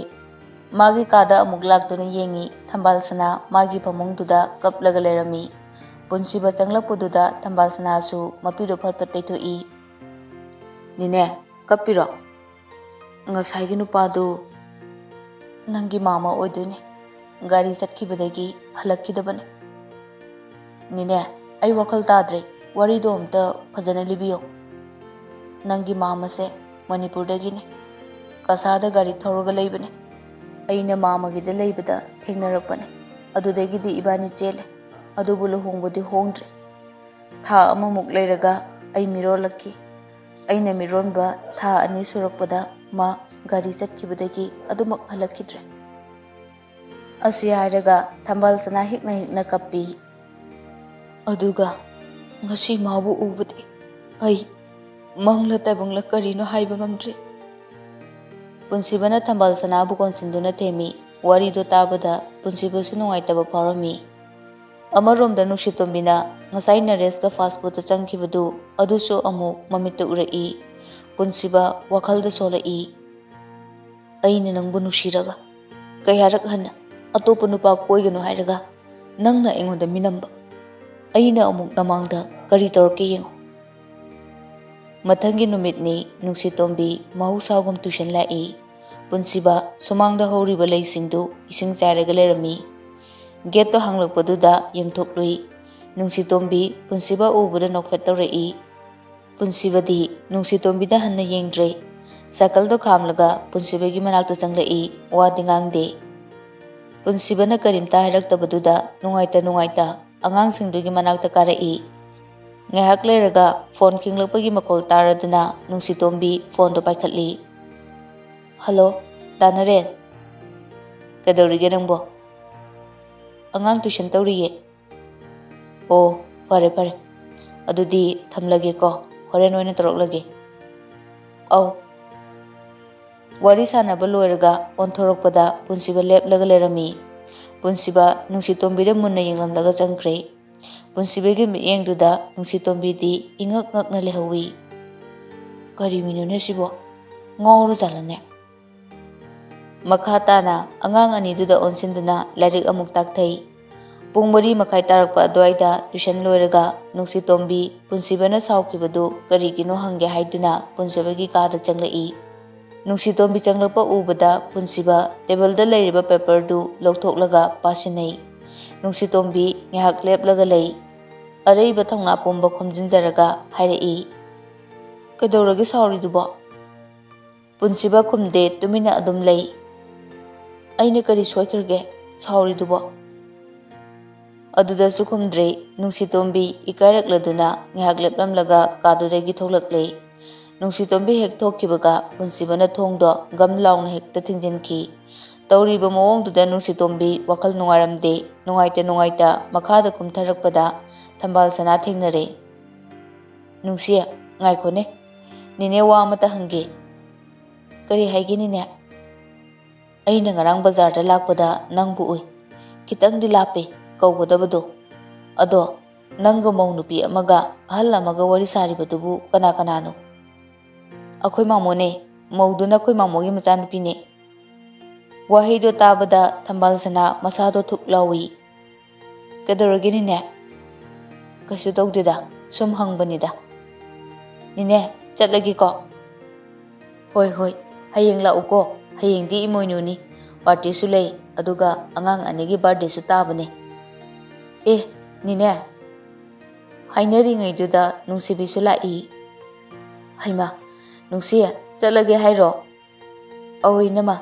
ꯃꯥꯒꯤ ꯀꯥꯗ ꯑꯃꯨꯛ ꯂꯥꯛꯇꯨꯅ ꯌꯦꯡꯏ, ꯊꯝꯕꯥꯜ ꯁꯅꯥ ꯃꯥꯒꯤ ꯐꯃꯨꯡꯗꯨꯗ ꯀꯞꯂꯒ ꯂꯩꯔꯝꯃꯤ꯫ ꯄꯨꯟꯁꯤꯕ ꯆꯪꯂꯛꯄꯗꯨꯗ ꯊꯝꯕꯥꯜ ꯁꯅꯥꯁꯨ ꯃꯄꯤꯗꯨ ꯐꯠ ꯐꯠ ꯇꯩꯊꯣꯛꯏ꯫ "ꯅꯦꯅꯦ, ꯀꯞꯄꯤꯔꯣ? ꯉꯁꯥꯏꯒꯤ ꯅꯨꯄꯥꯗꯨ ꯅꯪꯒꯤ ꯃꯥꯃ ꯑꯣꯏꯗꯣꯏꯅꯦ꯫ ꯒꯥꯔꯤ ꯆꯠꯈꯤꯕꯗꯒꯤ ꯍꯜꯂꯛꯈꯤꯗꯕꯅꯦ꯫ ꯅꯦꯅꯦ, ꯑꯩ ꯋꯥꯈꯜ ꯇꯥꯗ꯭ꯔꯦ꯫ ꯋꯥꯔꯤꯗꯣ ꯑꯝꯇ ꯐꯖꯅ ꯂꯤꯕꯤꯌꯣ꯫ ꯅꯪꯒꯤ ꯃꯥꯃꯁꯦ ꯃꯅꯤꯄꯨꯔꯗꯒꯤꯅꯦ꯫ ꯀꯁꯥꯔꯗ ꯒꯥꯔꯤ ꯊꯧꯔꯒ ꯂꯩꯕꯅꯦ꯫ ꯑꯩꯅ ꯃꯥꯃꯒꯤꯗ ꯂꯩꯕꯗ ꯊꯦꯡꯅꯔꯛꯄꯅꯦ꯫ ꯑꯗꯨꯗꯒꯤꯗꯤ ꯏꯕꯥꯅꯤ ꯆꯦꯜꯂꯦ꯫ ꯑꯗꯨꯕꯨ ꯂꯨꯍꯣꯡꯕꯗꯤ ꯍꯣꯡꯗ꯭ꯔꯦ꯫ ꯊꯥ ꯑꯃꯃꯨꯛ ꯂꯩꯔꯒ ꯑꯩ ꯃꯤꯔꯣꯜꯂꯛꯈꯤ꯫ ꯑꯩꯅ ꯃꯤꯔꯣꯟꯕ ꯊꯥ ꯑꯅꯤ ꯁꯨꯔꯛꯄꯗ ꯃꯥ ꯒꯥꯔꯤ ꯆꯠꯈꯤꯕꯗꯒꯤ ꯑꯗꯨꯃꯛ ꯍꯜꯂꯛꯈꯤꯗ꯭ꯔꯦ"꯫ ꯑꯁꯤ ꯍꯥꯏꯔꯒ ꯊꯝꯕꯥꯜ ꯁꯅꯥ ꯍꯤꯛꯅ ꯍꯤꯛꯅ ꯀꯞꯄꯤ꯫ "ꯑꯗꯨꯒ ꯉꯁꯤ ꯃꯥꯕꯨ ꯎꯕꯗꯤ ꯑꯩ ꯃꯪꯂ ꯇꯥꯏꯕꯪꯂ ꯀꯔꯤꯅꯣ ꯍꯥꯏꯕ ꯉꯝꯗ꯭ꯔꯦ"꯫ ꯄꯨꯟꯁꯤꯕꯅ ꯊꯝꯕꯥꯜ ꯁꯅꯥꯕꯨ ꯀꯣꯟꯁꯤꯟꯗꯨꯅ ꯊꯦꯝꯃꯤ꯫ ꯋꯥꯔꯤꯗꯨ ꯇꯥꯕꯗ ꯄꯨꯟꯁꯤꯕꯁꯨ ꯅꯨꯡꯉꯥꯏꯇꯕ ꯐꯥꯎꯔꯝꯃꯤ꯫ ꯑꯃꯔꯣꯝꯗ ꯅꯨꯡꯁꯤꯇꯣꯝꯕꯤꯅ ꯉꯁꯥꯏ ꯅꯔꯦꯁꯀ ꯐꯥꯁ ꯐꯨꯗꯇ ꯆꯪꯈꯤꯕꯗꯨ ꯑꯗꯨꯁꯨ ꯑꯃꯨꯛ ꯃꯃꯤꯠꯇ ꯎꯔꯛꯏ꯫ ꯄꯨꯟꯁꯤꯕ ꯋꯥꯈꯜꯗ ꯁꯣꯜꯂꯛꯏ꯫ "ꯑꯩꯅ ꯅꯪꯕꯨ ꯅꯨꯡꯁꯤꯔꯒ ꯀꯌꯥꯔꯛ ꯍꯟꯅ ꯑꯇꯣꯞꯄ ꯅꯨꯄꯥ ꯀꯣꯏꯒꯅꯨ ꯍꯥꯏꯔꯒ ꯅꯪꯅ ꯑꯩꯉꯣꯟꯗ ꯃꯤꯅꯝꯕ? ꯑꯩꯅ ꯑꯃꯨꯛ ꯅꯃꯥꯡꯗ ꯀꯔꯤ ꯇꯧꯔꯛꯀꯦ ꯌꯦꯡꯉꯨ꯫ ꯃꯊꯪꯒꯤ ꯅꯨꯃꯤꯠꯅꯤ꯫ ꯅꯨꯡꯁꯤꯇꯣꯝꯕꯤ ꯃꯍꯧꯁꯥꯒꯨꯝ ꯇ꯭ꯌꯨꯁꯟ ꯂꯥꯛꯏ꯫ ꯄꯨꯟꯁꯤꯕ ꯁꯨꯃꯥꯡꯗ ꯍꯧꯔꯤꯕ ꯂꯩꯁꯤꯡꯗꯨ ꯏꯁꯤꯡ ꯆꯥꯏꯔꯒ ꯂꯩꯔꯝꯃꯤ꯫ ꯒꯦꯠꯇꯣ ꯍꯥꯡꯂꯛꯄꯗꯨꯗ ꯌꯦꯡꯊꯣꯛꯂꯨꯏ꯫ ꯅꯨꯡꯁꯤꯇꯣꯝꯕꯤ ꯄꯨꯟꯁꯤꯕ ꯎꯕꯗ ꯅꯣꯛꯐꯦꯠ ꯇꯧꯔꯛꯏ꯫ ꯄꯨꯟꯁꯤꯕꯗꯤ ꯅꯨꯡꯁꯤꯇꯣꯝꯕꯤꯗ ꯍꯟꯅ ꯌꯦꯡꯗ꯭ꯔꯦ꯫ ꯁꯥꯏꯀꯜꯗꯣ ꯈꯥꯝꯂꯒ ꯄꯨꯟꯁꯤꯕꯒꯤ ꯃꯅꯥꯛꯇ ꯆꯪꯂꯛꯏ꯫ ꯋꯥꯗꯤ ꯉꯥꯡꯗꯦ꯫ ꯄꯨꯟꯁꯤꯕꯅ ꯀꯔꯤꯝꯇ ꯍꯥꯏꯔꯛꯇꯕꯗꯨꯗ ꯅꯨꯡꯉꯥꯏꯇ ꯅꯨꯡꯉꯥꯏꯇ ꯑꯉꯥꯡꯁꯤꯡꯗꯨꯒꯤ ꯃꯅꯥꯛꯇ ꯀꯥꯔꯛꯏ꯫ ꯉꯥꯏꯍꯥꯛ ꯂꯩꯔꯒ ꯐꯣꯟ ꯈꯤꯡꯂꯛꯄꯒꯤ ꯃꯈꯣꯜ ꯇꯥꯔꯗꯨꯅ ꯅꯨꯡꯁꯤꯇꯣꯝꯕꯤ ꯐꯣꯟꯗꯣ ꯄꯥꯏꯈꯠꯂꯤ꯫ "ꯍꯜꯂꯣ, ꯗꯥ ꯅꯔꯦꯟ꯫ ꯀꯩꯗꯧꯔꯤꯒꯦ ꯅꯪꯕꯣ?" "ꯑꯉꯥꯡ ꯇ꯭ꯌꯨꯁꯟ ꯇꯧꯔꯤꯌꯦ꯫" "ꯑꯣ, ꯐꯔꯦ ꯐꯔꯦ꯫ ꯑꯗꯨꯗꯤ ꯊꯝꯂꯒꯦꯀꯣ, ꯍꯣꯔꯦꯟ ꯑꯣꯏꯅ ꯇꯧꯔꯛꯂꯒꯦ꯫" "ꯑꯧ꯫" ꯋꯥꯔꯤ ꯁꯥꯟꯅꯕ ꯂꯣꯏꯔꯒ ꯑꯣꯟꯊꯣꯔꯛꯄꯗ ꯄꯨꯟꯁꯤꯕ ꯂꯦꯞꯂꯒ ꯂꯩꯔꯝꯃꯤ꯫ ꯄꯨꯟꯁꯤꯕ ꯅꯨꯡꯁꯤꯇꯣꯝꯕꯤꯗ ꯃꯨꯟꯅ ꯌꯦꯡꯂꯝꯂꯒ ꯆꯪꯈ꯭ꯔꯦ꯫ ꯄꯨꯟꯁꯤꯕꯒꯤ ꯃꯤꯠꯌꯦꯡꯗꯨꯗ ꯅꯨꯡꯁꯤꯇꯣꯝꯕꯤꯗꯤ ꯏꯉꯛ ꯉꯛꯅ ꯂꯩꯍꯧꯋꯤ꯫ "ꯀꯔꯤ ꯃꯤꯅꯣꯅꯦ ꯁꯤꯕꯣ? ꯉꯥꯎꯔꯖꯥꯠꯂꯅꯦ?" ꯃꯈꯥ ꯇꯥꯅ ꯑꯉꯥꯡ ꯑꯅꯤꯗꯨꯗ ꯑꯣꯟꯁꯤꯟꯗꯨꯅ ꯂꯥꯏꯔꯤꯛ ꯑꯃꯨꯛ ꯇꯥꯛꯊꯩ꯫ ꯄꯨꯡ ꯃꯔꯤ ꯃꯈꯥꯏ ꯇꯥꯔꯛꯄ ꯑꯗꯨꯋꯥꯏꯗ ꯇ꯭ꯌꯨꯁꯟ ꯂꯣꯏꯔꯒ ꯅꯨꯡꯁꯤꯇꯣꯝꯕꯤ ꯄꯨꯟꯁꯤꯕꯅ ꯁꯥꯎꯈꯤꯕꯗꯨ ꯀꯔꯤꯒꯤꯅꯣ ꯍꯪꯒꯦ ꯍꯥꯏꯗꯨꯅ ꯄꯨꯟꯁꯤꯕꯒꯤ ꯀꯥꯗ ꯆꯪꯂꯛꯏ꯫ ꯅꯨꯡꯁꯤꯇꯣꯝꯕꯤ ꯆꯪꯂꯛꯄ ꯎꯕꯗ ꯄꯨꯟꯁꯤꯕ ꯇꯦꯕꯜꯗ ꯂꯩꯔꯤꯕ ꯄꯦꯄꯔꯗꯨ ꯂꯧꯊꯣꯛꯂꯒ ꯄꯥꯁꯤꯟꯅꯩ꯫ ꯅꯨꯡꯁꯤꯇꯣꯝꯕꯤ ꯉꯥꯏꯍꯥꯛ ꯂꯦꯞꯂꯒ ꯂꯩ꯫ ꯑꯔꯩꯕ ꯊꯧꯅꯥ ꯄꯨꯝꯕ ꯈꯣꯝꯖꯤꯟꯖꯔꯒ ꯍꯥꯏꯔꯛꯏ, "ꯀꯩꯗꯧꯔꯒꯦ ꯁꯥꯎꯔꯤꯗꯨꯕꯣ?" ꯄꯨꯟꯁꯤꯕ ꯈꯨꯝꯗꯦ, ꯇꯨꯃꯤꯟꯅ ꯑꯗꯨꯝ ꯂꯩ꯫ "ꯑꯩꯅ ꯀꯔꯤ ꯁꯣꯏꯈ꯭ꯔꯒꯦ ꯁꯥꯎꯔꯤꯗꯨꯕꯣ?" ꯑꯗꯨꯗꯁꯨ ꯈꯨꯝꯗ꯭ꯔꯦ꯫ ꯅꯨꯡꯁꯤꯇꯣꯝꯕꯤ ꯏꯀꯥꯏꯔꯛꯂꯗꯨꯅ ꯉꯥꯏꯍꯥꯛ ꯂꯦꯞꯂꯝꯂꯒ ꯀꯥꯗꯨꯗꯒꯤ ꯊꯣꯛꯂꯛꯂꯦ꯫ ꯅꯨꯡꯁꯤꯇꯣꯝꯕꯤ ꯍꯦꯛ ꯊꯣꯛꯈꯤꯕꯒ ꯄꯨꯟꯁꯤꯕꯅ ꯊꯣꯡꯗꯣ ꯒꯝ ꯂꯥꯎꯅ ꯍꯦꯛꯇ ꯊꯤꯡꯖꯤꯟꯈꯤ꯫ ꯇꯧꯔꯤꯕ ꯃꯑꯣꯡꯗꯨꯗ ꯅꯨꯡꯁꯤꯇꯣꯝꯕꯤ ꯋꯥꯈꯜ ꯅꯨꯡꯉꯥꯏꯔꯝꯗꯦ꯫ ꯅꯨꯡꯉꯥꯏꯇ ꯅꯨꯡꯉꯥꯏꯇ ꯃꯈꯥꯗ ꯀꯨꯝꯊꯔꯛꯄꯗ ꯊꯝꯕꯥꯜ ꯁꯅꯥ ꯊꯦꯡꯅꯔꯦ꯫ "ꯅꯨꯡꯁꯤ, ꯉꯥꯏꯈꯣꯅꯦ꯫ ꯅꯦꯅꯦ ꯋꯥ ꯑꯃꯇ ꯍꯪꯒꯦ꯫" "ꯀꯔꯤ ꯍꯥꯏꯒꯦ ꯅꯦꯅꯦ?" "ꯑꯩꯅ ꯉꯔꯥꯡ ꯕꯖꯥꯔꯗ ꯂꯥꯛꯄꯗ ꯅꯪꯕꯨ ꯎꯏ꯫ ꯈꯤꯇꯪꯗꯤ ꯂꯥꯞꯄꯦ ꯀꯧꯒꯗꯕꯗꯣ꯫ ꯑꯗꯣ ꯅꯪꯒ ꯃꯧ ꯅꯨꯄꯤ ꯑꯃꯒ ꯑꯍꯜ ꯑꯃꯒ ꯋꯥꯔꯤ ꯁꯥꯔꯤꯕꯗꯨꯕꯨ ꯀꯅꯥ ꯀꯅꯥꯅꯣ?" "ꯑꯩꯈꯣꯏ ꯃꯥꯃꯣꯅꯦ꯫ ꯃꯧꯗꯨꯅ ꯑꯩꯈꯣꯏ ꯃꯥꯃꯣꯒꯤ ꯃꯆꯥꯅꯨꯄꯤꯅꯦ꯫" ꯋꯥꯍꯩꯗꯣ ꯇꯥꯕꯗ ꯊꯝꯕꯥꯜ ꯁꯅꯥ ꯃꯁꯥꯗꯣ ꯊꯨꯛ ꯂꯥꯎꯏ꯫ "ꯀꯩꯗꯧꯔꯒꯦ ꯅꯤꯅꯦ?" "ꯀꯩꯁꯨ ꯇꯧꯗꯦꯗ, ꯁꯨꯝ ꯍꯪꯕꯅꯤꯗ꯫ ꯅꯤꯅꯦ, ꯆꯠꯂꯒꯦꯀꯣ?" "ꯍꯣꯏ, ꯍꯣꯏ, ꯍꯌꯦꯡ ꯂꯥꯛꯎꯀꯣ꯫ ꯍꯌꯦꯡꯗꯤ ꯏꯃꯣꯏꯅꯨꯅꯤ, ꯄꯥꯔꯇꯤꯁꯨ ꯂꯩ, ꯑꯗꯨꯒ ꯑꯉꯥꯡ ꯑꯅꯤꯒꯤ ꯕꯥꯔꯗꯦꯁꯨ ꯇꯥꯕꯅꯦ꯫" "ꯑꯦ, ꯅꯤꯅꯦ!" ꯍꯥꯏꯅꯔꯤꯉꯩꯗꯨꯗ ꯅꯨꯡꯁꯤꯕꯤꯁꯨ ꯂꯥꯛꯏ꯫ "ꯍꯩꯃꯥ, ꯅꯨꯡꯁꯤ, ꯆꯠꯂꯒꯦ ꯍꯥꯏꯔꯣ?" "ꯑꯧ ꯏꯅꯝꯃ,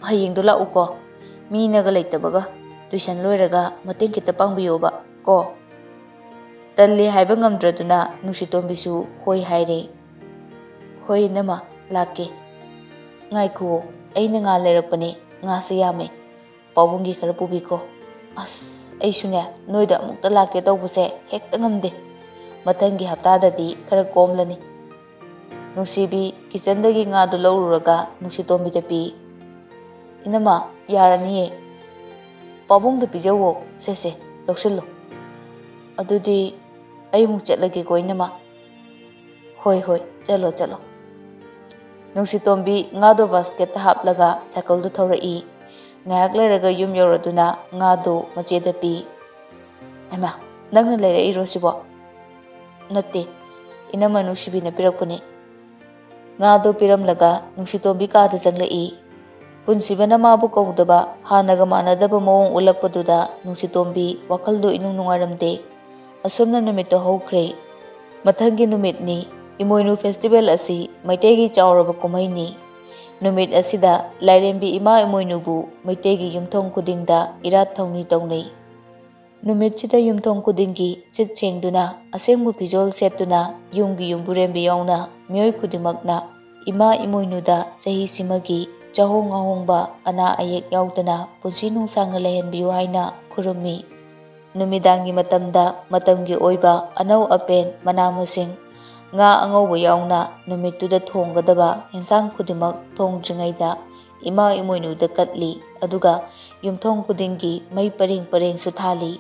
ꯍꯌꯦꯡꯗꯣ ꯂꯥꯛꯎꯀꯣ꯫ ꯃꯤꯅꯒ ꯂꯩꯇꯕꯒ, ꯇꯨꯏꯁꯟ ꯂꯣꯏꯔꯒ ꯃꯇꯦꯡ ꯈꯤꯇ ꯄꯥꯡꯕꯤꯌꯣꯕ ꯀꯣ꯫" ꯇꯜꯂꯤ ꯍꯥꯏꯕ ꯉꯝꯗ꯭ꯔꯗꯨꯅ ꯅꯨꯡꯁꯤꯇꯣꯝꯕꯤꯁꯨ ꯍꯣꯏ ꯍꯥꯏꯔꯦ꯫ "ꯍꯣꯏ ꯏꯅꯝꯃ, ꯂꯥꯛꯀꯦ꯫" "ꯉꯥꯏꯈꯨꯑꯣ, ꯑꯩꯅ ꯉꯥ ꯂꯩꯔꯛꯄꯅꯦ, ꯉꯥꯁꯦ ꯌꯥꯝꯃꯦ꯫ ꯄꯥꯕꯨꯡꯒꯤ ꯈꯔ ꯄꯨꯕꯤꯈꯣ꯫" "ꯑꯁ, ꯑꯩꯁꯨꯅꯦ, ꯅꯣꯏꯗ ꯑꯃꯨꯛꯇ ꯂꯥꯛꯀꯦ ꯇꯧꯕꯁꯦ ꯍꯦꯛꯇ ꯉꯝꯗꯦ꯫ ꯃꯊꯪꯒꯤ ꯍꯞꯇꯥꯗꯗꯤ ꯈꯔ ꯀꯣꯝꯂꯅꯤ꯫" ꯅꯨꯡꯁꯤꯕꯤ ꯀꯤꯆꯟꯗꯒꯤ ꯉꯥꯗꯨ ꯂꯧꯔꯨꯔꯒ ꯅꯨꯡꯁꯤꯇꯣꯝꯕꯤꯗ ꯄꯤ꯫ "ꯏꯅꯝꯃ, ꯌꯥꯔꯅꯤꯌꯦ꯫ ꯄꯥꯕꯨꯡꯗ ꯄꯤꯖꯧꯋꯣ꯫ ꯁꯦ, ꯁꯦ, ꯂꯧꯁꯤꯜꯂꯣ꯫ ꯑꯗꯨꯗꯤ ꯑꯩ ꯑꯃꯨꯛ ꯆꯠꯂꯒꯦꯀꯣ, ꯏꯅꯝꯃ꯫" "ꯍꯣꯏ, ꯍꯣꯏ, ꯆꯠꯂꯣ, ꯆꯠꯂꯣ꯫" ꯅꯨꯡꯁꯤꯇꯣꯝꯕꯤ ꯉꯥꯗꯣ ꯕꯥꯁꯀꯦꯠꯇ ꯍꯥꯞꯂꯒ ꯁꯥꯏꯀꯜꯗꯨ ꯊꯧꯔꯛꯏ꯫ ꯉꯥꯏꯍꯥꯛ ꯂꯩꯔꯒ ꯌꯨꯝ ꯌꯧꯔꯗꯨꯅ ꯉꯥꯗꯨ ꯃꯆꯦꯗ ꯄꯤ꯫ "ꯍꯩꯃꯥ, ꯅꯪꯅ ꯂꯩꯔꯛꯏꯔꯣ ꯁꯤꯕꯣ?" "ꯅꯠꯇꯦ, ꯏꯅꯝꯃ ꯅꯨꯡꯁꯤꯕꯤꯅ ꯄꯤꯔꯛꯄꯅꯤ꯫" ꯉꯥꯗꯨ ꯄꯤꯔꯝꯂꯒ ꯅꯨꯡꯁꯤꯇꯣꯝꯕꯤ ꯀꯥꯗ ꯆꯪꯂꯛꯏ꯫ ꯄꯨꯟꯁꯤꯕꯅ ꯃꯥꯕꯨ ꯀꯧꯗꯕ, ꯍꯥꯟꯅꯒ ꯃꯥꯟꯅꯗꯕ ꯃꯑꯣꯡ ꯎꯠꯂꯛꯄꯗꯨꯗ ꯅꯨꯡꯁꯤꯇꯣꯝꯕꯤ ꯋꯥꯈꯜꯗꯨ ꯏꯅꯨꯡ ꯅꯨꯡꯉꯥꯏꯔꯝꯗꯦ꯫ ꯑꯁꯨꯝꯅ ꯅꯨꯃꯤꯠꯇꯨ ꯍꯧꯈ꯭ꯔꯦ꯫ ꯃꯊꯪꯒꯤ ꯅꯨꯃꯤꯠꯅꯤ꯫ ꯏꯃꯣꯏꯅꯨ ꯐꯦꯁꯇꯤꯚꯦꯜ ꯑꯁꯤ ꯃꯩꯇꯩꯒꯤ ꯆꯥꯎꯔꯕ ꯀꯨꯝꯍꯩꯅꯤ꯫ ꯅꯨꯃꯤꯠ ꯑꯁꯤꯗ ꯂꯥꯏꯔꯦꯝꯕꯤ ꯏꯃꯥ ꯏꯃꯣꯏꯅꯨꯕꯨ ꯃꯩꯇꯩꯒꯤ ꯌꯨꯝꯊꯣꯡ ꯈꯨꯗꯤꯡꯗ ꯏꯔꯥꯠ ꯊꯧꯅꯤ ꯇꯧꯅꯩ꯫ ꯅꯨꯃꯤꯠꯁꯤꯗ ꯌꯨꯝꯊꯣꯡ ꯈꯨꯗꯤꯡꯒꯤ ꯁꯤꯠ ꯁꯦꯡꯗꯨꯅ, ꯑꯁꯦꯡꯕ ꯐꯤꯖꯣꯜ ꯁꯦꯠꯇꯨꯅ, ꯌꯨꯝꯒꯤ ꯌꯨꯝꯕꯨꯔꯦꯝꯕꯤ ꯌꯥꯎꯅ ꯃꯤꯑꯣꯏ ꯈꯨꯗꯤꯡꯃꯛꯅ ꯏꯃꯥ ꯏꯃꯣꯏꯅꯨꯗ ꯆꯍꯤꯁꯤꯃꯒꯤ ꯆꯥꯍꯣꯡ ꯉꯥꯍꯣꯡꯕ, ꯑꯅꯥ ꯑꯌꯦꯛ ꯌꯥꯎꯗꯅ ꯄꯨꯟꯁꯤ ꯅꯨꯡꯁꯥꯡꯅ ꯂꯩꯍꯟꯕꯤꯌꯨ ꯍꯥꯏꯅ ꯈꯨꯔꯨꯝꯃꯤ꯫ ꯅꯨꯃꯤꯗꯥꯡꯒꯤ ꯃꯇꯝꯗ ꯃꯇꯝꯒꯤ ꯑꯣꯏꯕ ꯑꯅꯧ ꯑꯄꯦꯟ, ꯃꯅꯥ ꯃꯁꯤꯡ, ꯉꯥ ꯑꯉꯧꯕ ꯌꯥꯎꯅ ꯅꯨꯃꯤꯠꯇꯨꯗ ꯊꯣꯡꯒꯗꯕ ꯏꯟꯁꯥꯡ ꯈꯨꯗꯤꯡꯃꯛ ꯊꯣꯡꯗ꯭ꯔꯤꯉꯩꯗ ꯏꯃꯥ ꯏꯃꯣꯏꯅꯨꯗ ꯀꯠꯂꯤ, ꯑꯗꯨꯒ ꯌꯨꯝꯊꯣꯡ ꯈꯨꯗꯤꯡꯒꯤ ꯃꯩ ꯄꯔꯦꯡ ꯄꯔꯦꯡꯁꯨ ꯊꯥꯜꯂꯤ꯫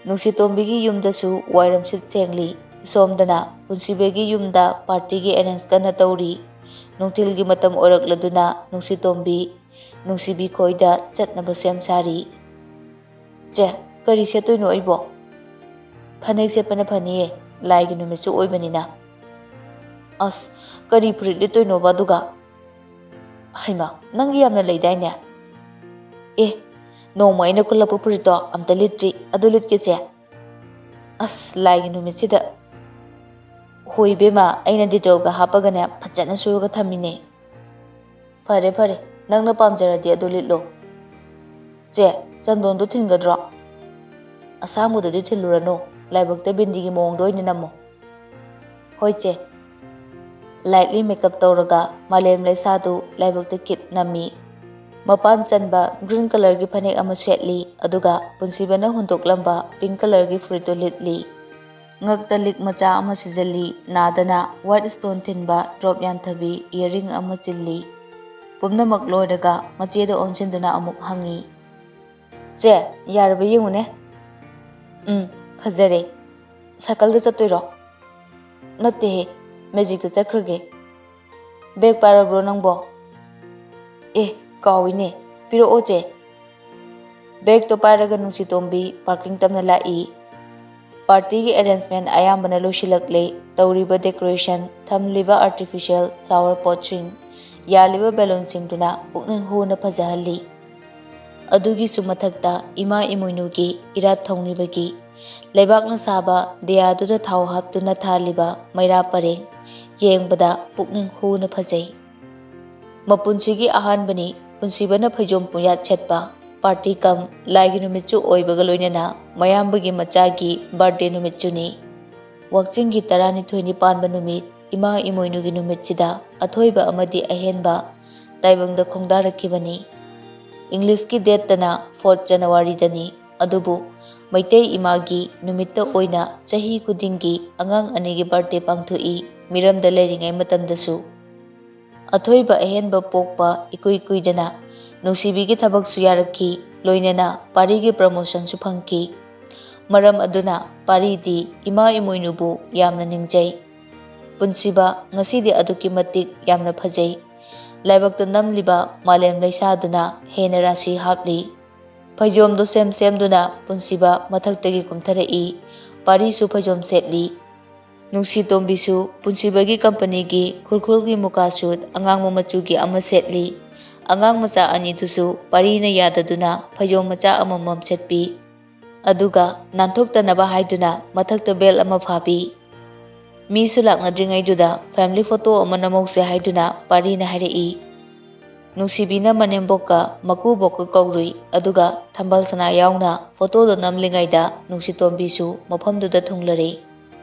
ꯅꯨꯡꯁꯤꯇꯣꯝꯕꯤꯒꯤ ꯌꯨꯝꯗꯁꯨ ꯋꯥꯏꯔꯝ ꯁꯤꯠ ꯁꯦꯡꯂꯤ꯫ ꯁꯣꯝꯗꯅ ꯄꯨꯟꯁꯤꯕꯒꯤ ꯌꯨꯝꯗ ꯄꯥꯔꯇꯤꯒꯤ ꯑꯦꯔꯦꯟꯖ ꯀꯟꯅ ꯇꯧꯔꯤ꯫ ꯅꯨꯡꯊꯤꯜꯒꯤ ꯃꯇꯝ ꯑꯣꯏꯔꯛꯂꯗꯨꯅ ꯅꯨꯡꯁꯤꯇꯣꯝꯕꯤ ꯅꯨꯡꯁꯤꯕꯤ ꯈꯣꯏꯗ ꯆꯠꯅꯕ ꯁꯦꯝ ꯁꯥꯔꯤ꯫ "ꯆꯦ, ꯀꯔꯤ ꯁꯦꯠꯇꯣꯏꯅꯣ ꯑꯩꯕꯣ?" "ꯐꯅꯦꯛ ꯁꯦꯠꯄꯅ ꯐꯅꯤꯌꯦ, ꯂꯥꯏꯒꯤ ꯅꯨꯃꯤꯠꯁꯨ ꯑꯣꯏꯕꯅꯤꯅ꯫" "ꯑꯁ, ꯀꯔꯤ ꯐꯨꯔꯤꯠ ꯂꯤꯠꯇꯣꯏꯅꯣꯕ ꯑꯗꯨꯒ?" "ꯍꯩꯃꯥ, ꯅꯪꯒꯤ ꯌꯥꯝꯅ ꯂꯩꯗꯥꯏꯅꯦ?" "ꯑꯦ, ꯅꯣꯡꯃ ꯑꯩꯅ ꯈꯨꯜꯂꯛꯄ ꯐꯨꯔꯤꯠꯇꯣ ꯑꯝꯇ ꯂꯤꯠꯇ꯭ꯔꯤ, ꯑꯗꯨ ꯂꯤꯠꯀꯦ ꯆꯦ꯫" "ꯑꯁ, ꯂꯥꯏꯒꯤ ꯅꯨꯃꯤꯠꯁꯤꯗ꯫" "ꯍꯣꯏ ꯏꯕꯦꯝꯃ, ꯑꯩꯅ ꯗꯤꯇꯣꯜꯒ ꯍꯥꯞꯄꯒꯅꯦ ꯐꯖꯅ ꯁꯨꯔꯒ ꯊꯝꯃꯤꯅꯦ꯫" "ꯐꯔꯦ ꯐꯔꯦ, ꯅꯪꯅ ꯄꯥꯝꯖꯔꯗꯤ ꯑꯗꯨ ꯂꯤꯠꯂꯣ꯫ ꯆꯦ, ꯆꯟꯗꯣꯟꯗꯣ ꯊꯤꯟꯒꯗ꯭ꯔꯣ?" "ꯑꯁꯥꯡꯕꯗꯨꯗꯤ ꯊꯤꯜꯂꯨꯔꯅꯨ, ꯂꯥꯏꯕꯛꯇ ꯕꯤꯟꯗꯤꯒꯤ ꯃꯑꯣꯡꯗ ꯑꯣꯏꯅ ꯅꯝꯃꯣ꯫" "ꯍꯣꯏ ꯆꯦ꯫" ꯂꯥꯏꯠꯂꯤ ꯃꯦꯀꯞ ꯇꯧꯔꯒ ꯃꯥꯂꯦꯝ ꯂꯩꯁꯥꯗꯨ ꯂꯥꯏꯕꯛꯇ ꯀꯤꯠ ꯅꯝꯃꯤ꯫ ꯃꯄꯥꯟ ꯆꯟꯕ ꯒ꯭ꯔꯤꯟ ꯀꯂꯔꯒꯤ ꯐꯅꯦꯛ ꯑꯃ ꯁꯦꯠꯂꯤ, ꯑꯗꯨꯒ ꯄꯨꯟꯁꯤꯕꯅ ꯍꯨꯟꯗꯣꯛꯂꯝꯕ ꯄꯤꯡ ꯀꯂꯔꯒꯤ ꯐꯨꯔꯤꯠꯇꯨ ꯂꯤꯠꯂꯤ꯫ ꯉꯛꯇ ꯂꯤꯛ ꯃꯆꯥ ꯑꯃ ꯁꯤꯖꯤꯜꯂꯤ, ꯅꯥꯗꯅ ꯋꯥꯏꯠ ꯁ꯭ꯇꯣꯟ ꯊꯤꯟꯕ ꯗ꯭ꯔꯣꯞ ꯌꯥꯟꯊꯕꯤ ꯏꯌꯥꯔꯤꯡ ꯑꯃ ꯆꯤꯜꯂꯤ꯫ ꯄꯨꯝꯅꯃꯛ ꯂꯣꯏꯔꯒ ꯃꯆꯦꯗ ꯑꯣꯟꯁꯤꯟꯗꯨꯅ ꯑꯃꯨꯛ ꯍꯪꯉꯤ, "ꯆꯦ, ꯌꯥꯔꯕ ꯌꯦꯡꯉꯨꯅꯦ꯫" "ꯎꯝ, ꯐꯖꯔꯦ꯫ ꯁꯥꯏꯀꯜꯗ ꯆꯠꯇꯣꯏꯔꯣ?" "ꯅꯠꯇꯦꯍꯦ, ꯃꯦꯖꯤꯛꯇ ꯆꯠꯈ꯭ꯔꯒꯦ꯫" "ꯕꯦꯒ ꯄꯥꯏꯔꯕ꯭ꯔꯣ ꯅꯪꯕꯣ?" "ꯑꯦ, ꯀꯥꯎꯏꯅꯦ, ꯄꯤꯔꯛꯑꯣ ꯆꯦ꯫" ꯕꯦꯒꯇꯣ ꯄꯥꯏꯔꯒ ꯅꯨꯡꯁꯤꯇꯣꯝꯕꯤ ꯄꯥꯔꯀꯤꯡ ꯇꯝꯅ ꯂꯥꯛꯏ꯫ ꯄꯥꯔꯇꯤꯒꯤ ꯑꯦꯔꯦꯟꯖꯃꯦꯟ ꯑꯌꯥꯝꯕꯅ ꯂꯣꯏꯁꯤꯜꯂꯛꯂꯦ꯫ ꯇꯧꯔꯤꯕ ꯗꯦꯀꯣꯔꯦꯁꯟ, ꯊꯝꯂꯤꯕ ꯑꯥꯔꯇꯤꯐꯤꯁꯤꯌꯦꯜ ꯐ꯭ꯂꯥꯋꯔ ꯄꯣꯠꯁꯤꯡ, ꯌꯥꯜꯂꯤꯕ ꯕꯦꯂꯨꯟꯁꯤꯡꯗꯨꯅ ꯄꯨꯛꯅꯤꯡ ꯍꯨꯅ ꯐꯖꯍꯜꯂꯤ꯫ ꯑꯗꯨꯒꯤꯁꯨ ꯃꯊꯛꯇ ꯏꯃꯥ ꯏꯃꯣꯏꯅꯨꯒꯤ ꯏꯔꯥꯠ ꯊꯧꯅꯤꯕꯒꯤ ꯂꯩꯕꯥꯛꯅ ꯁꯥꯕ ꯗꯤꯌꯥꯗꯨꯗ ꯊꯥꯎ ꯍꯥꯞꯇꯨꯅ ꯊꯥꯜꯂꯤꯕ ꯃꯩꯔꯥ ꯄꯔꯦꯡ ꯌꯦꯡꯕꯗ ꯄꯨꯛꯅꯤꯡ ꯍꯨꯅ ꯐꯖꯩ꯫ ꯃꯄꯨꯟꯁꯤꯒꯤ ꯑꯍꯥꯟꯕꯅꯤ ꯄꯨꯟꯁꯤꯕꯅ ꯐꯩꯖꯣꯝ ꯄꯨꯌꯥꯠ ꯁꯦꯠꯄ꯫ ꯄꯥꯔꯇꯤ ꯀꯝ ꯂꯥꯏꯒꯤ ꯅꯨꯃꯤꯠꯁꯨ ꯑꯣꯏꯕꯒ ꯂꯣꯏꯅꯅ ꯃꯌꯥꯝꯕꯒꯤ ꯃꯆꯥꯒꯤ ꯕꯥꯔꯗꯦ ꯅꯨꯃꯤꯠꯁꯨꯅꯤ꯫ ꯋꯥꯛꯆꯤꯡꯒꯤ ꯇꯔꯥꯅꯤꯊꯣꯏꯅꯤ ꯄꯥꯟꯕ ꯅꯨꯃꯤꯠ, ꯏꯃꯥ ꯏꯃꯣꯏꯅꯨꯒꯤ ꯅꯨꯃꯤꯠꯁꯤꯗ ꯑꯊꯣꯏꯕ ꯑꯃꯗꯤ ꯑꯍꯦꯟꯕ ꯇꯥꯏꯕꯪꯗ ꯈꯣꯡꯗꯥꯔꯛꯈꯤꯕꯅꯤ꯫ ꯏꯪꯂꯤꯁꯀꯤ ꯗꯦꯠꯇꯅ ꯐꯣꯔꯠ ꯖꯅꯋꯥꯔꯤꯗꯅꯤ, ꯑꯗꯨꯕꯨ ꯃꯩꯇꯩ ꯏꯃꯥꯒꯤ ꯅꯨꯃꯤꯠꯇ ꯑꯣꯏꯅ ꯆꯍꯤ ꯈꯨꯗꯤꯡꯒꯤ ꯑꯉꯥꯡ ꯑꯅꯤꯒꯤ ꯕꯥꯔꯗꯦ ꯄꯥꯡꯊꯣꯛꯏ, ꯃꯤꯔꯝꯗ ꯂꯩꯔꯤꯉꯩ ꯃꯇꯝꯗꯁꯨ꯫ ꯑꯊꯣꯏꯕ ꯑꯍꯦꯟꯕ ꯄꯣꯛꯄ ꯏꯀꯨꯏ ꯀꯨꯏꯗꯅ ꯅꯨꯡꯁꯤꯕꯤꯒꯤ ꯊꯕꯛꯁꯨ ꯌꯥꯔꯛꯈꯤ, ꯂꯣꯏꯅꯅ ꯄꯥꯔꯤꯒꯤ ꯄ꯭ꯔꯃꯣꯁꯟꯁꯨ ꯐꯪꯈꯤ꯫ ꯃꯔꯝ ꯑꯗꯨꯅ ꯄꯥꯔꯤꯗꯤ ꯏꯃꯥ ꯏꯃꯣꯏꯅꯨꯕꯨ ꯌꯥꯝꯅ ꯅꯤꯡꯖꯩ꯫ "ꯄꯨꯟꯁꯤꯕ, ꯉꯁꯤꯗꯤ ꯑꯗꯨꯛꯀꯤ ꯃꯇꯤꯛ ꯌꯥꯝꯅ ꯐꯖꯩ꯫ ꯂꯥꯏꯕꯛꯇ ꯅꯝꯂꯤꯕ ꯃꯥꯂꯦꯝ ꯂꯩꯁꯥꯗꯨꯅ ꯍꯦꯟꯅ ꯔꯥꯁꯤ ꯍꯥꯞꯂꯤ꯫" ꯐꯩꯖꯣꯝꯗꯨ ꯁꯦꯝ ꯁꯦꯝꯗꯨꯅ ꯄꯨꯟꯁꯤꯕ ꯃꯊꯛꯇꯒꯤ ꯀꯨꯝꯊꯔꯛꯏ꯫ ꯄꯥꯔꯤꯁꯨ ꯐꯩꯖꯣꯝ ꯁꯦꯠꯂꯤ꯫ ꯅꯨꯡꯁꯤꯇꯣꯝꯕꯤꯁꯨ ꯄꯨꯟꯁꯤꯕꯒꯤ ꯀꯝꯄꯅꯤꯒꯤ ꯈꯨꯔꯈꯨꯜꯒꯤ ꯃꯨꯀꯥ ꯁꯨꯠ ꯑꯉꯥꯡꯕ ꯃꯆꯨꯒꯤ ꯑꯃ ꯁꯦꯠꯂꯤ꯫ ꯑꯉꯥꯡ ꯃꯆꯥ ꯑꯅꯤꯗꯨꯁꯨ ꯄꯥꯔꯤꯅ ꯌꯥꯗꯗꯨꯅ ꯐꯩꯖꯣꯝ ꯃꯆꯥ ꯑꯃꯃꯝ ꯁꯦꯠꯄꯤ꯫ ꯑꯗꯨꯒ ꯅꯥꯟꯊꯣꯛꯇꯅꯕ ꯍꯥꯏꯗꯨꯅ ꯃꯊꯛꯇ ꯕꯦꯜ ꯑꯃ ꯐꯥꯕꯤ꯫ ꯃꯤꯁꯨ ꯂꯥꯛꯅꯗ꯭ꯔꯤꯉꯩꯗꯨꯗ ꯐꯦꯃꯤꯂꯤ ꯐꯣꯇꯣ ꯑꯃ ꯅꯝꯍꯧꯁꯦ ꯍꯥꯏꯗꯨꯅ ꯄꯥꯔꯤꯅ ꯍꯥꯏꯔꯛꯏ꯫ ꯅꯨꯡꯁꯤꯕꯤꯅ ꯃꯅꯦꯝꯕꯣꯛꯀ ꯃꯀꯨꯕꯣꯛꯀ ꯀꯧꯔꯨꯏ, ꯑꯗꯨꯒ ꯊꯝꯕꯥꯜ ꯁꯅꯥ ꯌꯥꯎꯅ ꯐꯣꯇꯣꯗꯣ ꯅꯝꯂꯤꯉꯩꯗ ꯅꯨꯡꯁꯤꯇꯣꯝꯕꯤꯁꯨ ꯃꯐꯝꯗꯨꯗ ꯊꯨꯡꯂꯔꯦ꯫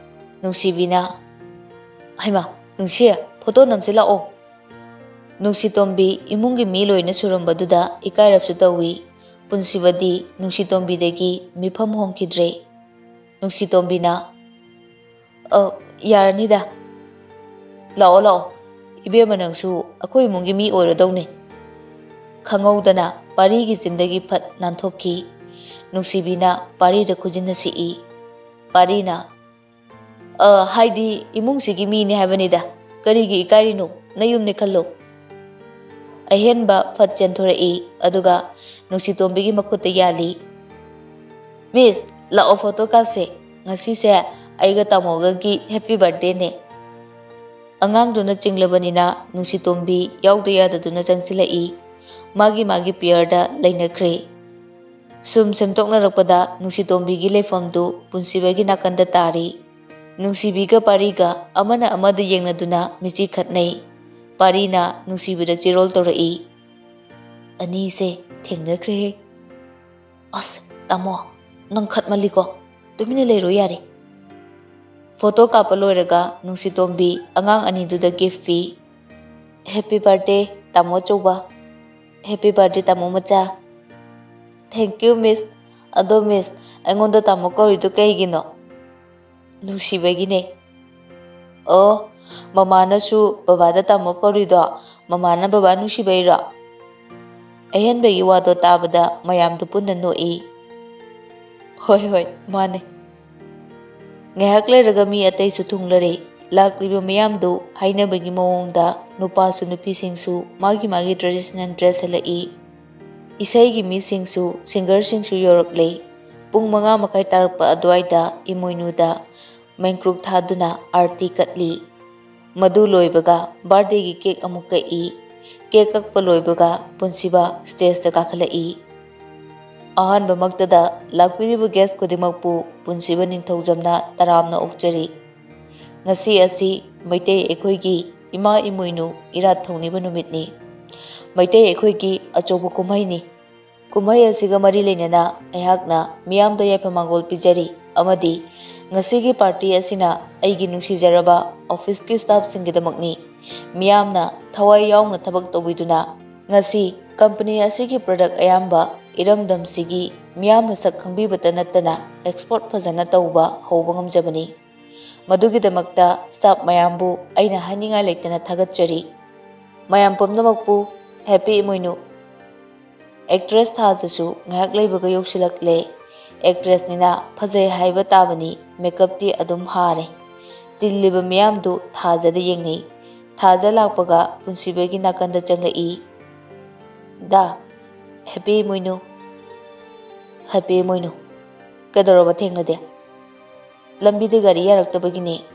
ꯅꯨꯡꯁꯤꯕꯤꯅ, "ꯍꯩꯃꯥ, ꯅꯨꯡꯁꯤ, ꯐꯣꯇꯣ ꯅꯝꯁꯤ ꯂꯥꯛꯑꯣ꯫" ꯅꯨꯡꯁꯤꯇꯣꯝꯕꯤ ꯏꯃꯨꯡꯒꯤ ꯃꯤ ꯂꯣꯏꯅ ꯁꯨꯔꯝꯕꯗꯨꯗ ꯏꯀꯥꯏꯔꯞꯁꯨ ꯇꯧꯏ꯫ ꯄꯨꯟꯁꯤꯕꯗꯤ ꯅꯨꯡꯁꯤꯇꯣꯝꯕꯤꯗꯒꯤ ꯃꯤꯐꯝ ꯍꯣꯡꯈꯤꯗ꯭ꯔꯦ꯫ ꯅꯨꯡꯁꯤꯇꯣꯝꯕꯤꯅ, "ꯑ, ꯌꯥꯔꯅꯤꯗ꯫ ꯂꯥꯛꯑꯣ, ꯂꯥꯛꯑꯣ꯫ ꯏꯕꯦꯝꯃ, ꯅꯪꯁꯨ ꯑꯩꯈꯣꯏ ꯏꯃꯨꯡꯒꯤ ꯃꯤ ꯑꯣꯏꯔꯗꯧꯅꯦ꯫" ꯈꯪꯍꯧꯗꯅ ꯄꯥꯔꯤꯒꯤ ꯆꯤꯟꯗꯒꯤ ꯐꯠ ꯅꯥꯟꯊꯣꯛꯈꯤ꯫ ꯅꯨꯡꯁꯤꯕꯤꯅ ꯄꯥꯔꯤꯗ ꯈꯨꯖꯤꯟꯅ ꯁꯤꯛꯏ꯫ ꯄꯥꯔꯤꯅ, "ꯑ, ꯍꯥꯏꯗꯤ ꯏꯃꯨꯡꯁꯤꯒꯤ ꯃꯤꯅꯤ ꯍꯥꯏꯕꯅꯤꯗ꯫ ꯀꯔꯤꯒꯤ ꯏꯀꯥꯏꯔꯤꯅꯣ? ꯅꯌꯨꯝꯅꯤ ꯈꯜꯂꯣ꯫" ꯑꯍꯦꯟꯕ ꯐꯠ ꯆꯦꯟꯊꯣꯔꯛꯏ, ꯑꯗꯨꯒ ꯅꯨꯡꯁꯤꯇꯣꯝꯕꯤꯒꯤ ꯃꯈꯨꯠꯇ ꯌꯥꯜꯂꯤ꯫ "ꯃꯤꯁ, ꯂꯥꯛꯑꯣ, ꯐꯣꯇꯣ ꯀꯥꯞꯁꯦ꯫ ꯉꯁꯤꯁꯦ ꯑꯩꯒ ꯇꯥꯃꯣꯒꯒꯤ ꯍꯦꯄꯤ ꯕꯥꯔꯊꯗꯦꯅꯦ꯫" ꯑꯉꯥꯡꯗꯨꯅ ꯆꯤꯡꯂꯕꯅꯤꯅ ꯅꯨꯡꯁꯤꯇꯣꯝꯕꯤ ꯌꯥꯎꯗ ꯌꯥꯗꯗꯨꯅ ꯆꯪꯁꯤꯜꯂꯛꯏ꯫ ꯃꯥꯒꯤ ꯃꯥꯒꯤ ꯄꯤꯌꯔꯗ ꯂꯩꯅꯈ꯭ꯔꯦ꯫ ꯁꯨꯝ ꯁꯦꯝꯗꯣꯛꯅꯔꯛꯄꯗ ꯅꯨꯡꯁꯤꯇꯣꯝꯕꯤꯒꯤ ꯂꯩꯐꯝꯗꯨ ꯄꯨꯟꯁꯤꯕꯒꯤ ꯅꯥꯀꯟꯗ ꯇꯥꯔꯤ꯫ ꯅꯨꯡꯁꯤꯕꯤꯒ ꯄꯥꯔꯤꯒ ꯑꯃꯅ ꯑꯃꯗ ꯌꯦꯡꯅꯗꯨꯅ ꯃꯤꯠꯆꯤ ꯈꯠꯅꯩ꯫ ꯄꯥꯔꯤꯅ ꯅꯨꯡꯁꯤꯕꯤꯗ ꯆꯤꯔꯣꯜ ꯇꯧꯔꯛꯏ꯫ "ꯑꯅꯤꯁꯦ ꯊꯦꯡꯅꯈ꯭ꯔꯦꯍꯦ꯫" "ꯑꯁ, ꯇꯥꯃꯣ, ꯅꯪ ꯈꯠꯃꯜꯂꯤꯀꯣ꯫ ꯇꯨꯃꯤꯟꯅ ꯂꯩꯔꯣ ꯌꯥꯔꯦ꯫" ꯐꯣꯇꯣ ꯀꯥꯞꯄ ꯂꯣꯏꯔꯒ ꯅꯨꯡꯁꯤꯇꯣꯝꯕꯤ ꯑꯉꯥꯡ ꯑꯅꯤꯗꯨꯗ ꯒꯤꯐ ꯄꯤ꯫ "ꯍꯦꯄꯤ ꯕꯥꯔꯊꯗꯦ, ꯇꯥꯃꯣ ꯑꯆꯧꯕ꯫ ꯍꯦꯄꯤ ꯕꯥꯔꯊꯗꯦ, ꯇꯥꯃꯣ ꯃꯆꯥ꯫" "ꯊꯦꯡꯀ꯭ꯌꯨ, ꯃꯤꯁ꯫ ꯑꯗꯣ, ꯃꯤꯁ, ꯑꯩꯉꯣꯟꯗ ꯇꯥꯃꯣ ꯀꯧꯔꯤꯗꯣ ꯀꯩꯒꯤꯅꯣ?" "ꯅꯨꯡꯁꯤꯕꯒꯤꯅꯦ꯫" "ꯑꯣ, ꯃꯃꯥꯅꯁꯨ ꯕꯕꯥꯗ ꯇꯥꯃꯣ ꯀꯧꯔꯤꯗꯣ ꯃꯃꯥꯅ ꯕꯕꯥ ꯅꯨꯡꯁꯤꯕꯩꯔꯣ?" ꯑꯍꯦꯟꯕꯒꯤ ꯋꯥꯗꯣ ꯇꯥꯕꯗ ꯃꯌꯥꯝꯗꯨ ꯄꯨꯟꯅ ꯅꯣꯛꯏ꯫ "ꯍꯣꯏ, ꯍꯣꯏ, ꯃꯥꯅꯦ꯫" ꯉꯥꯏꯍꯥꯛ ꯂꯩꯔꯒ ꯃꯤ ꯑꯇꯩꯁꯨ ꯊꯨꯡꯂꯔꯦ꯫ ꯂꯥꯛꯂꯤꯕ ꯃꯤꯌꯥꯝꯗꯨ ꯍꯥꯏꯅꯕꯒꯤ ꯃꯑꯣꯡꯗ ꯅꯨꯄꯥꯁꯨ ꯅꯨꯄꯤꯁꯤꯡꯁꯨ ꯃꯥꯒꯤ ꯃꯥꯒꯤ traditional dress ꯁꯦꯠꯂꯛꯏ꯫ ꯏꯁꯩꯒꯤ ꯃꯤꯁꯤꯡꯁꯨ, singerꯁꯤꯡꯁꯨ ꯌꯧꯔꯛꯂꯦ꯫ ꯄꯨꯡ ꯃꯉꯥ ꯃꯈꯥꯏ ꯇꯥꯔꯛꯄ ꯑꯗꯨꯋꯥꯏꯗ ꯏꯃꯣꯏꯅꯨꯗ ꯃꯩꯀ꯭ꯔꯨꯛ ꯊꯥꯗꯨꯅ ꯑꯥꯔꯇꯤ ꯀꯠꯂꯤ꯫ ꯃꯗꯨ ꯂꯣꯏꯕꯒ birthdayꯒꯤ cake ꯑꯃꯨꯛ ꯀꯛꯏ꯫ Cake ꯀꯛꯄ ꯂꯣꯏꯕꯒ ꯄꯨꯟꯁꯤꯕ stageꯇ ꯀꯥꯈꯠꯂꯛꯏ꯫ ꯑꯍꯥꯟꯕꯃꯛꯇꯗ ꯂꯥꯛꯄꯤꯔꯤꯕ guest ꯈꯨꯗꯤꯡꯃꯛꯄꯨ ꯄꯨꯟꯁꯤꯕ ꯅꯤꯡꯊꯧꯖꯝꯅ ꯇꯔꯥꯝꯅ ꯑꯣꯛꯆꯔꯤ꯫ ꯉꯁꯤ ꯑꯁꯤ ꯃꯩꯇꯩ ꯑꯩꯈꯣꯏꯒꯤ ꯏꯃꯥ ꯏꯃꯣꯏꯅꯨ ꯏꯔꯥꯠ ꯊꯧꯅꯤꯕ ꯅꯨꯃꯤꯠꯅꯤ꯫ ꯃꯩꯇꯩ ꯑꯩꯈꯣꯏꯒꯤ ꯑꯆꯧꯕ ꯀꯨꯝꯍꯩꯅꯤ꯫ ꯀꯨꯝꯍꯩ ꯑꯁꯤꯒ ꯃꯔꯤ ꯂꯩꯅꯅ ꯑꯩꯍꯥꯛꯅ ꯃꯤꯌꯥꯝꯗ ꯌꯥꯏꯐ ꯃꯪꯒꯣꯜ ꯄꯤꯖꯔꯤ ꯑꯃꯗꯤ ꯉꯁꯤꯒꯤ party ꯑꯁꯤꯅ ꯑꯩꯒꯤ ꯅꯨꯡꯁꯤꯖꯔꯕ officeꯀꯤ staffꯁꯤꯡꯒꯤꯗꯃꯛꯅꯤ꯫ ꯃꯤꯌꯥꯝꯅ ꯊꯋꯥꯏ ꯌꯥꯎꯅ ꯊꯕꯛ ꯇꯧꯕꯤꯗꯨꯅ ꯉꯁꯤ company ꯑꯁꯤꯒꯤ product ꯑꯌꯥꯝꯕ ꯏꯔꯝꯗꯝꯁꯤꯒꯤ ꯃꯤꯌꯥꯝꯅ ꯁꯛ ꯈꯪꯕꯤꯕꯇ ꯅꯠꯇꯅ export ꯐꯖꯅ ꯇꯧꯕ ꯍꯧꯕ ꯉꯝꯖꯕꯅꯤ꯫ ꯃꯗꯨꯒꯤꯗꯃꯛꯇ staff ꯃꯌꯥꯝꯕꯨ ꯑꯩꯅ ꯍꯥꯏꯅꯤꯡꯉꯥꯏ ꯂꯩꯇꯅ ꯊꯥꯒꯠꯆꯔꯤ꯫ ꯃꯌꯥꯝ ꯄꯨꯝꯅꯃꯛꯄꯨ happy ꯏꯃꯣꯏꯅꯨ꯫ Actress ꯊꯥꯖꯁꯨ ꯉꯥꯏꯍꯥꯛ ꯂꯩꯕꯒ ꯌꯧꯁꯤꯜꯂꯛꯂꯦ꯫ Actressꯅꯤꯅ ꯐꯖꯩ ꯍꯥꯏꯕ ꯇꯥꯕꯅꯤ, makeupꯇꯤ ꯑꯗꯨꯝ ꯍꯥꯔꯦ꯫ ꯇꯤꯜꯂꯤꯕ ꯃꯤꯌꯥꯝꯗꯨ ꯊꯥꯖꯗ ꯌꯦꯡꯅꯩ꯫ ꯊꯥꯖ ꯂꯥꯛꯄꯒ ꯄꯨꯟꯁꯤꯕꯒꯤ ꯅꯥꯀꯟꯗ ꯆꯪꯂꯛꯏ꯫ "ꯗꯥ, happy ꯏꯃꯣꯏꯅꯨ, happy ꯏꯃꯣꯏꯅꯨ꯫ ꯀꯩꯗꯧꯔꯕ ꯊꯦꯡꯅꯗꯦ?" "ꯂꯝꯕꯤꯗ ꯒꯥꯔꯤ ꯌꯥꯔꯛꯇꯕꯒꯤꯅꯦ꯫"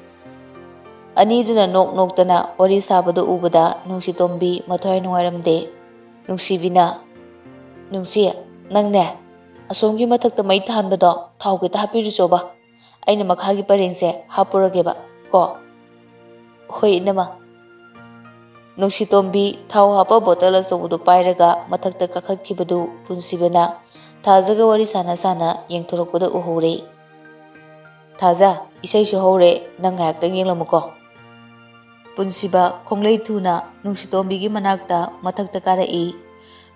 ꯑꯅꯤꯗꯨꯅ ꯅꯣꯛ ꯅꯣꯛꯇꯅ ꯋꯥꯔꯤ ꯁꯥꯕꯗꯨ ꯎꯕꯗ ꯅꯨꯡꯁꯤꯇꯣꯝꯕꯤ ꯃꯊ꯭ꯋꯥꯏ ꯅꯨꯡꯉꯥꯏꯔꯝꯗꯦ꯫ ꯅꯨꯡꯁꯤꯕꯤꯅ, "ꯅꯨꯡꯁꯤ, ꯅꯪꯅꯦ, ꯑꯁꯣꯝꯒꯤ ꯃꯊꯛꯇ ꯃꯩ ꯊꯥꯟꯕꯗꯣ ꯊꯥꯎ ꯈꯤꯇ ꯍꯥꯞꯄꯤꯔꯨꯆꯣꯕ꯫ ꯑꯩꯅ ꯃꯈꯥꯒꯤ ꯄꯔꯦꯡꯁꯦ ꯍꯥꯞꯄꯨꯔꯒꯦꯕ ꯀꯣ꯫" "ꯍꯣꯏ, ꯏꯅꯝꯃ꯫" ꯅꯨꯡꯁꯤꯇꯣꯝꯕꯤ ꯊꯥꯎ ꯍꯥꯞꯄ bottle ꯑꯆꯧꯕꯗꯨ ꯄꯥꯏꯔꯒ ꯃꯊꯛꯇ ꯀꯥꯈꯠꯈꯤꯕꯗꯨ ꯄꯨꯟꯁꯤꯕꯅ ꯊꯥꯖꯒ ꯋꯥꯔꯤ ꯁꯥꯟꯅ ꯁꯥꯟꯅ ꯌꯦꯡꯊꯣꯔꯛꯄꯗ ꯎꯍꯧꯔꯦ꯫ "ꯊꯥꯖ, ꯏꯁꯩꯁꯨ ꯍꯧꯔꯦ, ꯅꯪ ꯉꯥꯏꯍꯥꯛꯇꯪ ꯌꯦꯡꯂꯝꯃꯨꯀꯣ꯫" ꯄꯨꯟꯁꯤꯕ ꯈꯣꯡꯂꯩ ꯊꯨꯅ ꯅꯨꯡꯁꯤꯇꯣꯝꯕꯤꯒꯤ ꯃꯅꯥꯛꯇ ꯃꯊꯛꯇ ꯀꯥꯔꯛꯏ꯫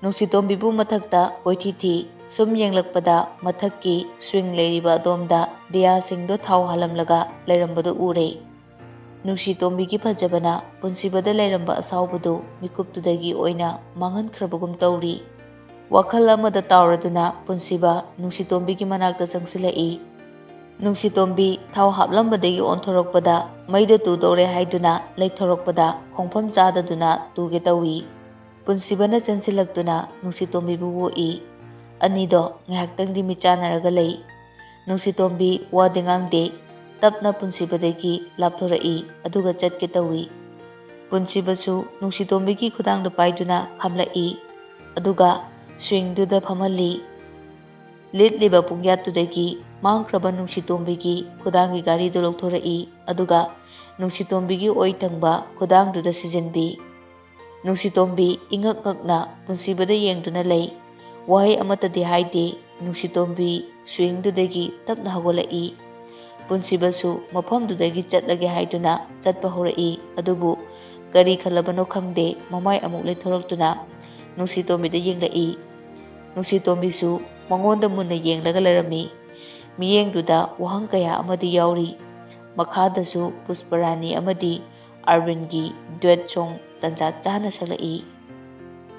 ꯅꯨꯡꯁꯤꯇꯣꯝꯕꯤꯕꯨ ꯃꯊꯛꯇ ꯀꯣꯏꯊꯤ ꯊꯤ꯫ ꯁꯨꯝ ꯌꯦꯡꯂꯛꯄꯗ ꯃꯊꯛꯀꯤ swing ꯂꯩꯔꯤꯕ ꯑꯗꯣꯝꯗ ꯗꯤꯌꯥꯁꯤꯡꯗꯣ ꯊꯥꯎ ꯍꯥꯜꯂꯝꯂꯒ ꯂꯩꯔꯝꯕꯗꯨ ꯎꯔꯦ꯫ ꯅꯨꯡꯁꯤꯇꯣꯝꯕꯤꯒꯤ ꯐꯖꯕꯅ ꯄꯨꯟꯁꯤꯕꯗ ꯂꯩꯔꯝꯕ ꯑꯁꯥꯎꯕꯗꯨ ꯃꯤꯀꯨꯞꯇꯨꯗꯒꯤ ꯑꯣꯏꯅ ꯃꯥꯡꯍꯟꯈ꯭ꯔꯕꯒꯨꯝ ꯇꯧꯔꯤ꯫ ꯋꯥꯈꯜ ꯑꯃꯗ ꯇꯥꯎꯔꯗꯨꯅ ꯄꯨꯟꯁꯤꯕ ꯅꯨꯡꯁꯤꯇꯣꯝꯕꯤꯒꯤ ꯃꯅꯥꯛꯇ ꯆꯪꯁꯤꯜꯂꯛꯏ꯫ ꯅꯨꯡꯁꯤꯇꯣꯝꯕꯤ ꯊꯥꯎ ꯍꯥꯞꯂꯝꯕꯗꯒꯤ ꯑꯣꯟꯊꯣꯔꯛꯄꯗ ꯃꯩꯗ ꯇꯨꯗꯧꯔꯦ ꯍꯥꯏꯗꯨꯅ ꯂꯩꯊꯣꯔꯛꯄꯗ ꯈꯣꯡꯐꯝ ꯆꯥꯗꯗꯨꯅ ꯇꯨꯒꯦ ꯇꯧꯏ꯫ ꯄꯨꯟꯁꯤꯕꯅ ꯆꯦꯟꯁꯤꯜꯂꯛꯇꯨꯅ ꯅꯨꯡꯁꯤꯇꯣꯝꯕꯤꯕꯨ ꯑꯣꯛꯏ꯫ ꯑꯅꯤꯗꯣ ꯉꯥꯏꯍꯥꯛꯇꯪꯗꯤ ꯃꯤꯠ ꯆꯥꯟꯅꯔꯒ ꯂꯩ꯫ ꯅꯨꯡꯁꯤꯇꯣꯝꯕꯤ ꯋꯥꯗꯤ ꯉꯥꯡꯗꯦ꯫ ꯇꯞꯅ ꯄꯨꯟꯁꯤꯕꯗꯒꯤ ꯂꯥꯞꯊꯣꯔꯛꯏ, ꯑꯗꯨꯒ ꯆꯠꯀꯦ ꯇꯧꯏ꯫ ꯄꯨꯟꯁꯤꯕꯁꯨ ꯅꯨꯡꯁꯤꯇꯣꯝꯕꯤꯒꯤ ꯈꯨꯗꯥꯡꯗ ꯄꯥꯏꯗꯨꯅ ꯈꯥꯝꯂꯛꯏ, ꯑꯗꯨꯒ ꯁ꯭ꯋꯤꯡꯗꯨꯗ ꯐꯝꯍꯜꯂꯤ꯫ ꯂꯤꯠꯂꯤꯕ ꯄꯨꯡꯌꯥꯠꯇꯨꯗꯒꯤ ꯃꯥꯡꯈ꯭ꯔꯕ ꯅꯨꯡꯁꯤꯇꯣꯝꯕꯤꯒꯤ ꯈꯨꯗꯥꯡꯒꯤ ꯘꯥꯔꯤꯗꯨ ꯂꯧꯊꯣꯔꯛꯏ, ꯑꯗꯨꯒ ꯅꯨꯡꯁꯤꯇꯣꯝꯕꯤꯒꯤ ꯑꯣꯏ ꯊꯪꯕ ꯈꯨꯗꯥꯡꯗꯨꯗ ꯁꯤꯖꯤꯟꯕꯤ꯫ ꯅꯨꯡꯁꯤꯇꯣꯝꯕꯤ ꯏꯉꯛ ꯉꯛꯅ ꯄꯨꯟꯁꯤꯕꯗ ꯌꯦꯡꯗꯨꯅ ꯂꯩ꯫ ꯋꯥꯍꯩ ꯑꯃꯠꯇꯗꯤ ꯍꯥꯏꯗꯦ꯫ ꯅꯨꯡꯁꯤꯇꯣꯝꯕꯤ ꯁ꯭ꯋꯤꯡꯗꯨꯗꯒꯤ ꯇꯞꯅ ꯍꯧꯒꯠꯂꯛꯏ꯫ ꯄꯨꯟꯁꯤꯕꯁꯨ ꯃꯐꯝꯗꯨꯗꯒꯤ ꯆꯠꯂꯒꯦ ꯍꯥꯏꯗꯨꯅ ꯆꯠꯄ ꯍꯧꯔꯛꯏ, ꯑꯗꯨꯕꯨ ꯀꯔꯤ ꯈꯜꯂꯕꯅꯣ ꯈꯪꯗꯦ, ꯃꯃꯥꯏ ꯑꯃꯨꯛ ꯂꯩꯊꯣꯔꯛꯇꯨꯅ ꯅꯨꯡꯁꯤꯇꯣꯝꯕꯤꯗ ꯌꯦꯡꯂꯛꯏ꯫ ꯅꯨꯡꯁꯤꯇꯣꯝꯕꯤꯁꯨ ꯃꯉꯣꯟꯗ ꯃꯨꯟꯅ ꯌꯦꯡꯂꯒ ꯂꯩꯔꯝꯃꯤ꯫ ꯃꯤꯠꯌꯦꯡꯗꯨꯗ ꯋꯥꯍꯪ ꯀꯌꯥ ꯑꯃꯗꯤ ꯌꯥꯎꯔꯤ꯫ ꯃꯈꯥꯗꯁꯨ ꯄꯨꯁꯄꯔꯥꯅꯤ ꯑꯃꯗꯤ ꯑꯔꯕꯤꯟꯒꯤ duet song ꯇꯟꯖꯥ ꯆꯥꯅ ꯁꯛꯂꯛꯏ꯫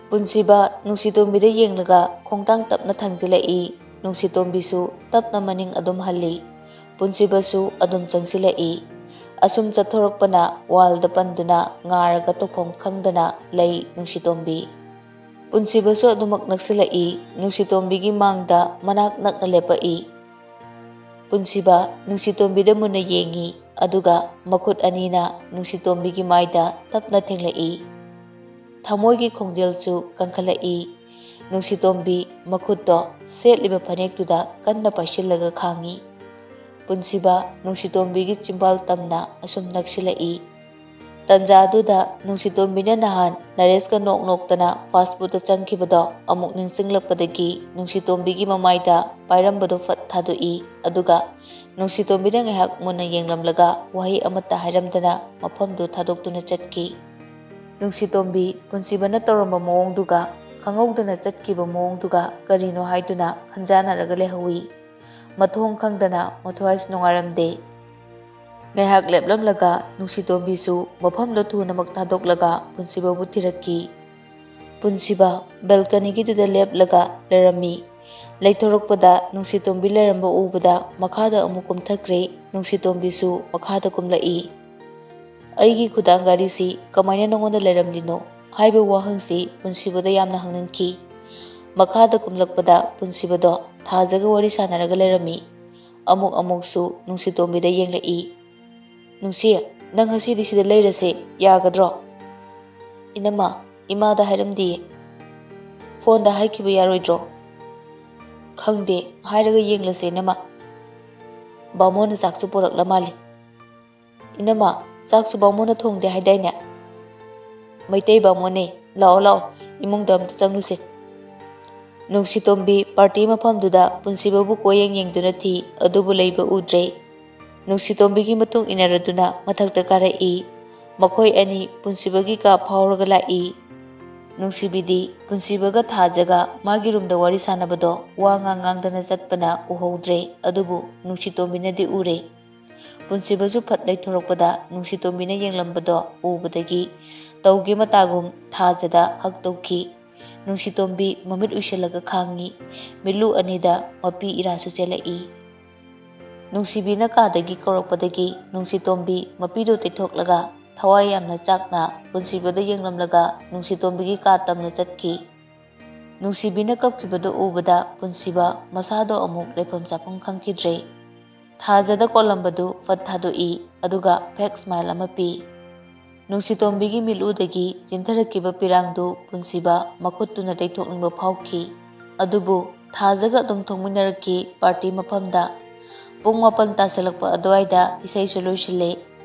ꯄꯨꯟꯁꯤꯕ ꯅꯨꯡꯁꯤꯇꯣꯝꯕꯤꯗ ꯌꯦꯡꯂꯒ ꯈꯣꯡꯊꯥꯡ ꯇꯞꯅ ꯊꯥꯡꯖꯤꯜꯂꯛꯏ꯫ ꯅꯨꯡꯁꯤꯇꯣꯝꯕꯤꯁꯨ ꯇꯞꯅ ꯃꯅꯤꯡ ꯑꯗꯨꯝ ꯍꯜꯂꯤ꯫ ꯄꯨꯟꯁꯤꯕꯁꯨ ꯑꯗꯨꯝ ꯆꯪꯁꯤꯜꯂꯛꯏ꯫ ꯑꯁꯨꯝ ꯆꯠꯊꯣꯔꯛꯄꯅ ꯋꯥꯜꯗ ꯄꯟꯗꯨꯅ ꯉꯥꯔꯒ ꯇꯧꯐꯝ ꯈꯪꯗꯅ ꯂꯩ ꯅꯨꯡꯁꯤꯇꯣꯝꯕꯤ꯫ ꯄꯨꯟꯁꯤꯕꯁꯨ ꯑꯗꯨꯃꯛ ꯅꯛꯁꯤꯜꯂꯛꯏ꯫ ꯅꯨꯡꯁꯤꯇꯣꯝꯕꯤꯒꯤ ꯃꯥꯡꯗ ꯃꯅꯥꯛ ꯅꯛꯅ ꯂꯦꯞꯄꯛꯏ꯫ ꯄꯨꯟꯁꯤꯕ ꯅꯨꯡꯁꯤꯇꯣꯝꯕꯤꯗ ꯃꯨꯟꯅ ꯌꯦꯡꯏ, ꯑꯗꯨꯒ ꯃꯈꯨꯠ ꯑꯅꯤꯅ ꯅꯨꯡꯁꯤꯇꯣꯝꯕꯤꯒꯤ ꯃꯥꯏꯗ ꯇꯞꯅ ꯊꯦꯡꯂꯛꯏ꯫ ꯊꯃꯣꯏꯒꯤ ꯈꯣꯡꯖꯦꯜꯁꯨ ꯀꯟꯈꯠꯂꯛꯏ꯫ ꯅꯨꯡꯁꯤꯇꯣꯝꯕꯤ ꯃꯈꯨꯠꯇꯣ ꯁꯦꯠꯂꯤꯕ ꯐꯅꯦꯛꯇꯨꯗ ꯀꯟꯅ ꯄꯥꯏꯁꯤꯜꯂꯒ ꯈꯥꯡꯏ꯫ ꯄꯨꯟꯁꯤꯕ ꯅꯨꯡꯁꯤꯇꯣꯝꯕꯤꯒꯤ ꯆꯤꯝꯕꯥꯜ ꯇꯝꯅ ꯑꯁꯨꯝ ꯅꯛꯁꯤꯜꯂꯛꯏ꯫ ꯇꯟꯖꯥꯗꯨꯗ ꯅꯨꯡꯁꯤꯇꯣꯝꯕꯤꯅ ꯅꯍꯥꯟ ꯅꯔꯦꯁꯀ ꯅꯣꯛ ꯅꯣꯛꯇꯅ fast foodꯇ ꯆꯪꯈꯤꯕꯗꯣ ꯑꯃꯨꯛ ꯅꯤꯡꯁꯤꯡꯂꯛꯄꯗꯒꯤ ꯅꯨꯡꯁꯤꯇꯣꯝꯕꯤꯒꯤ ꯃꯃꯥꯏꯗ ꯄꯥꯏꯔꯝꯕꯗꯨ ꯐꯠ ꯊꯥꯗꯣꯛꯏ, ꯑꯗꯨꯒ ꯅꯨꯡꯁꯤꯇꯣꯝꯕꯤꯗ ꯉꯥꯏꯍꯥꯛ ꯃꯨꯟꯅ ꯌꯦꯡꯂꯝꯂꯒ ꯋꯥꯍꯩ ꯑꯃꯠꯇ ꯍꯥꯏꯔꯝꯗꯅ ꯃꯐꯝꯗꯨ ꯊꯥꯗꯣꯛꯇꯨꯅ ꯆꯠꯈꯤ꯫ ꯅꯨꯡꯁꯤꯇꯣꯝꯕꯤ ꯄꯨꯟꯁꯤꯕꯅ ꯇꯧꯔꯝꯕ ꯃꯑꯣꯡꯗꯨꯒ ꯈꯪꯍꯧꯗꯅ ꯆꯠꯈꯤꯕ ꯃꯑꯣꯡꯗꯨꯒ ꯀꯔꯤꯅꯣ ꯍꯥꯏꯗꯨꯅ ꯈꯟꯖꯥꯟꯅꯔꯒ ꯂꯩꯍꯧꯏ꯫ ꯃꯊꯣꯡ ꯈꯪꯗꯅ ꯃꯊ꯭ꯋꯥꯏꯁꯨ ꯅꯨꯡꯉꯥꯏꯔꯝꯗꯦ꯫ ꯉꯥꯏꯍꯥꯛ ꯂꯦꯞꯂꯝꯂꯒ ꯅꯨꯡꯁꯤꯇꯣꯝꯕꯤꯁꯨ ꯃꯐꯝꯗꯣ ꯊꯨꯅꯃꯛ ꯊꯥꯗꯣꯛꯂꯒ ꯄꯨꯟꯁꯤꯕꯕꯨ ꯊꯤꯔꯛꯈꯤ꯫ ꯄꯨꯟꯁꯤꯕ balconyꯒꯤꯗꯨꯗ ꯂꯦꯞꯂꯒ ꯂꯩꯔꯝꯃꯤ꯫ ꯂꯩꯊꯣꯔꯛꯄꯗ ꯅꯨꯡꯁꯤꯇꯣꯝꯕꯤ ꯂꯩꯔꯝꯕ ꯎꯕꯗ ꯃꯈꯥꯗ ꯑꯃꯨꯛ ꯀꯨꯝꯊꯈ꯭ꯔꯦ꯫ ꯅꯨꯡꯁꯤꯇꯣꯝꯕꯤꯁꯨ ꯃꯈꯥꯗ ꯀꯨꯝꯂꯛꯏ꯫ "ꯑꯩꯒꯤ ꯈꯨꯗꯥꯡ ꯘꯥꯔꯤꯁꯤ ꯀꯃꯥꯏꯅ ꯅꯉꯣꯟꯗ ꯂꯩꯔꯝꯂꯤꯅꯣ?" ꯍꯥꯏꯕ ꯋꯥꯍꯪꯁꯤ ꯄꯨꯟꯁꯤꯕꯗ ꯌꯥꯝꯅ ꯍꯪꯅꯤꯡꯈꯤ꯫ ꯃꯈꯥꯗ ꯀꯨꯝꯂꯛꯄꯗ ꯄꯨꯟꯁꯤꯕꯗꯣ ꯊꯥꯖꯒ ꯋꯥꯔꯤ ꯁꯥꯟꯅꯔꯒ ꯂꯩꯔꯝꯃꯤ꯫ ꯑꯃꯨꯛ ꯑꯃꯨꯛꯁꯨ ꯅꯨꯡꯁꯤꯇꯣꯝꯕꯤꯗ ꯌꯦꯡꯂꯛꯏ꯫ "ꯅꯨꯡꯁꯤ, ꯅꯪ ꯉꯁꯤꯗꯤ ꯁꯤꯗ ꯂꯩꯔꯁꯦ, ꯌꯥꯒꯗ꯭ꯔꯣ?" "ꯏꯅꯝꯃ, ꯏꯃꯥꯗ ꯍꯥꯏꯔꯝꯗꯤꯌꯦ꯫ ꯐꯣꯟꯗ ꯍꯥꯏꯈꯤꯕ ꯌꯥꯔꯣꯏꯗ꯭ꯔꯣ?" "ꯈꯪꯗꯦ, ꯍꯥꯏꯔꯒ ꯌꯦꯡꯂꯁꯦ ꯏꯅꯝꯃ꯫ ꯕꯥꯃꯣꯟꯅ ꯆꯥꯛꯁꯨ ꯄꯨꯔꯛꯂ ꯃꯥꯜꯂꯦ꯫ ꯏꯅꯝꯃ, ꯆꯥꯛꯁꯨ ꯕꯥꯃꯣꯟꯅ ꯊꯣꯡꯗꯦ ꯍꯥꯏꯗꯥꯏꯅꯦ? ꯃꯩꯇꯩ ꯕꯥꯃꯣꯟꯅꯦ꯫ ꯂꯥꯛꯑꯣ, ꯂꯥꯛꯑꯣ, ꯏꯃꯨꯡꯗ ꯑꯝꯇ ꯆꯪꯂꯨꯁꯦ꯫" ꯅꯨꯡꯁꯤꯇꯣꯝꯕꯤ ꯄꯥꯔꯇꯤ ꯃꯐꯝꯗꯨꯗ ꯄꯨꯟꯁꯤꯕꯕꯨ ꯀꯣꯏꯌꯦꯡ ꯌꯦꯡꯗꯨꯅ ꯊꯤ, ꯑꯗꯨꯕꯨ ꯂꯩꯕ ꯎꯗ꯭ꯔꯦ꯫ ꯅꯨꯡꯁꯤꯇꯣꯝꯕꯤꯒꯤ ꯃꯇꯨꯡ ꯏꯟꯅꯔꯗꯨꯅ ꯃꯊꯛꯇ ꯀꯥꯔꯛꯏ꯫ ꯃꯈꯣꯏ ꯑꯅꯤ ꯄꯨꯟꯁꯤꯕꯒꯤ ꯀꯥ ꯐꯥꯎꯔꯒ ꯂꯥꯛꯏ꯫ ꯅꯨꯡꯁꯤꯕꯤꯗꯤ ꯄꯨꯟꯁꯤꯕꯒ ꯊꯥꯖꯒ ꯃꯥꯒꯤ ꯔꯨꯝꯗ ꯋꯥꯔꯤ ꯁꯥꯟꯅꯕꯗꯣ ꯋꯥ ꯉꯥꯡ ꯉꯥꯡꯗꯅ ꯆꯠꯄꯅ ꯎꯍꯧꯗ꯭ꯔꯦ, ꯑꯗꯨꯕꯨ ꯅꯨꯡꯁꯤꯇꯣꯝꯕꯤꯅꯗꯤ ꯎꯔꯦ꯫ ꯄꯨꯟꯁꯤꯕꯁꯨ ꯐꯠ ꯂꯩꯊꯣꯔꯛꯄꯗ ꯅꯨꯡꯁꯤꯇꯣꯝꯕꯤꯅ ꯌꯦꯡꯂꯝꯕꯗꯣ ꯎꯕꯗꯒꯤ ꯇꯧꯒꯦ ꯃꯇꯥꯒꯨꯝ ꯊꯥꯖꯗ ꯍꯛ ꯇꯧꯈꯤ꯫ ꯅꯨꯡꯁꯤꯇꯣꯝꯕꯤ ꯃꯃꯤꯠ ꯎꯏꯁꯤꯜꯂꯒ ꯈꯥꯡꯉꯤ꯫ ꯃꯤꯠꯂꯨ ꯑꯅꯤꯗ ꯃꯄꯤ ꯏꯔꯥꯁꯨ ꯆꯦꯜꯂꯛꯏ꯫ ꯅꯨꯡꯁꯤꯕꯤꯅ ꯀꯥꯗꯒꯤ ꯀꯧꯔꯛꯄꯗꯒꯤ ꯅꯨꯡꯁꯤꯇꯣꯝꯕꯤ ꯃꯄꯤꯗꯨ ꯇꯩꯊꯣꯛꯂꯒ ꯊꯋꯥꯏ ꯌꯥꯝꯅ ꯆꯥꯛꯅ ꯄꯨꯟꯁꯤꯕꯗ ꯌꯦꯡꯂꯝꯂꯒ ꯅꯨꯡꯁꯤꯇꯣꯝꯕꯤꯒꯤ ꯀꯥ ꯇꯝꯅ ꯆꯠꯈꯤ꯫ ꯅꯨꯡꯁꯤꯕꯤꯅ ꯀꯞꯈꯤꯕꯗꯨ ꯎꯕꯗ ꯄꯨꯟꯁꯤꯕ ꯃꯁꯥꯗꯣ ꯑꯃꯨꯛ ꯂꯩꯐꯝ ꯆꯥꯐꯝ ꯈꯪꯈꯤꯗ꯭ꯔꯦ꯫ ꯊꯥꯖꯗ ꯀꯣꯜꯂꯝꯕꯗꯨ ꯐꯠ ꯊꯥꯗꯣꯛꯏ, ꯑꯗꯨꯒ ꯐꯦꯛ ꯁ꯭ꯃꯥꯏꯜ ꯑꯃ ꯄꯤ꯫ ꯅꯨꯡꯁꯤꯇꯣꯝꯕꯤꯒꯤ ꯃꯤꯠꯂꯨꯗꯒꯤ ꯆꯤꯟꯊꯔꯛꯈꯤꯕ ꯄꯤꯔꯥꯡꯗꯨ ꯄꯨꯟꯁꯤꯕ ꯃꯈꯨꯠꯇꯨꯅ ꯇꯩꯊꯣꯛꯅꯤꯡꯕ ꯐꯥꯎꯈꯤ꯫ ꯑꯗꯨꯕꯨ ꯊꯥꯖꯒ ꯑꯗꯨꯝ ꯊꯣꯡꯃꯤꯟꯅꯔꯛꯈꯤ ꯄꯥꯔꯇꯤ ꯃꯐꯝꯗ꯫ ꯄꯨꯡ ꯃꯥꯄꯟ ꯇꯥꯁꯤꯜꯂꯛꯄ ꯑꯗꯨꯋꯥꯏꯗ ꯏꯁꯩꯁꯨ ꯂꯣꯏꯁꯤꯜꯂꯦ꯫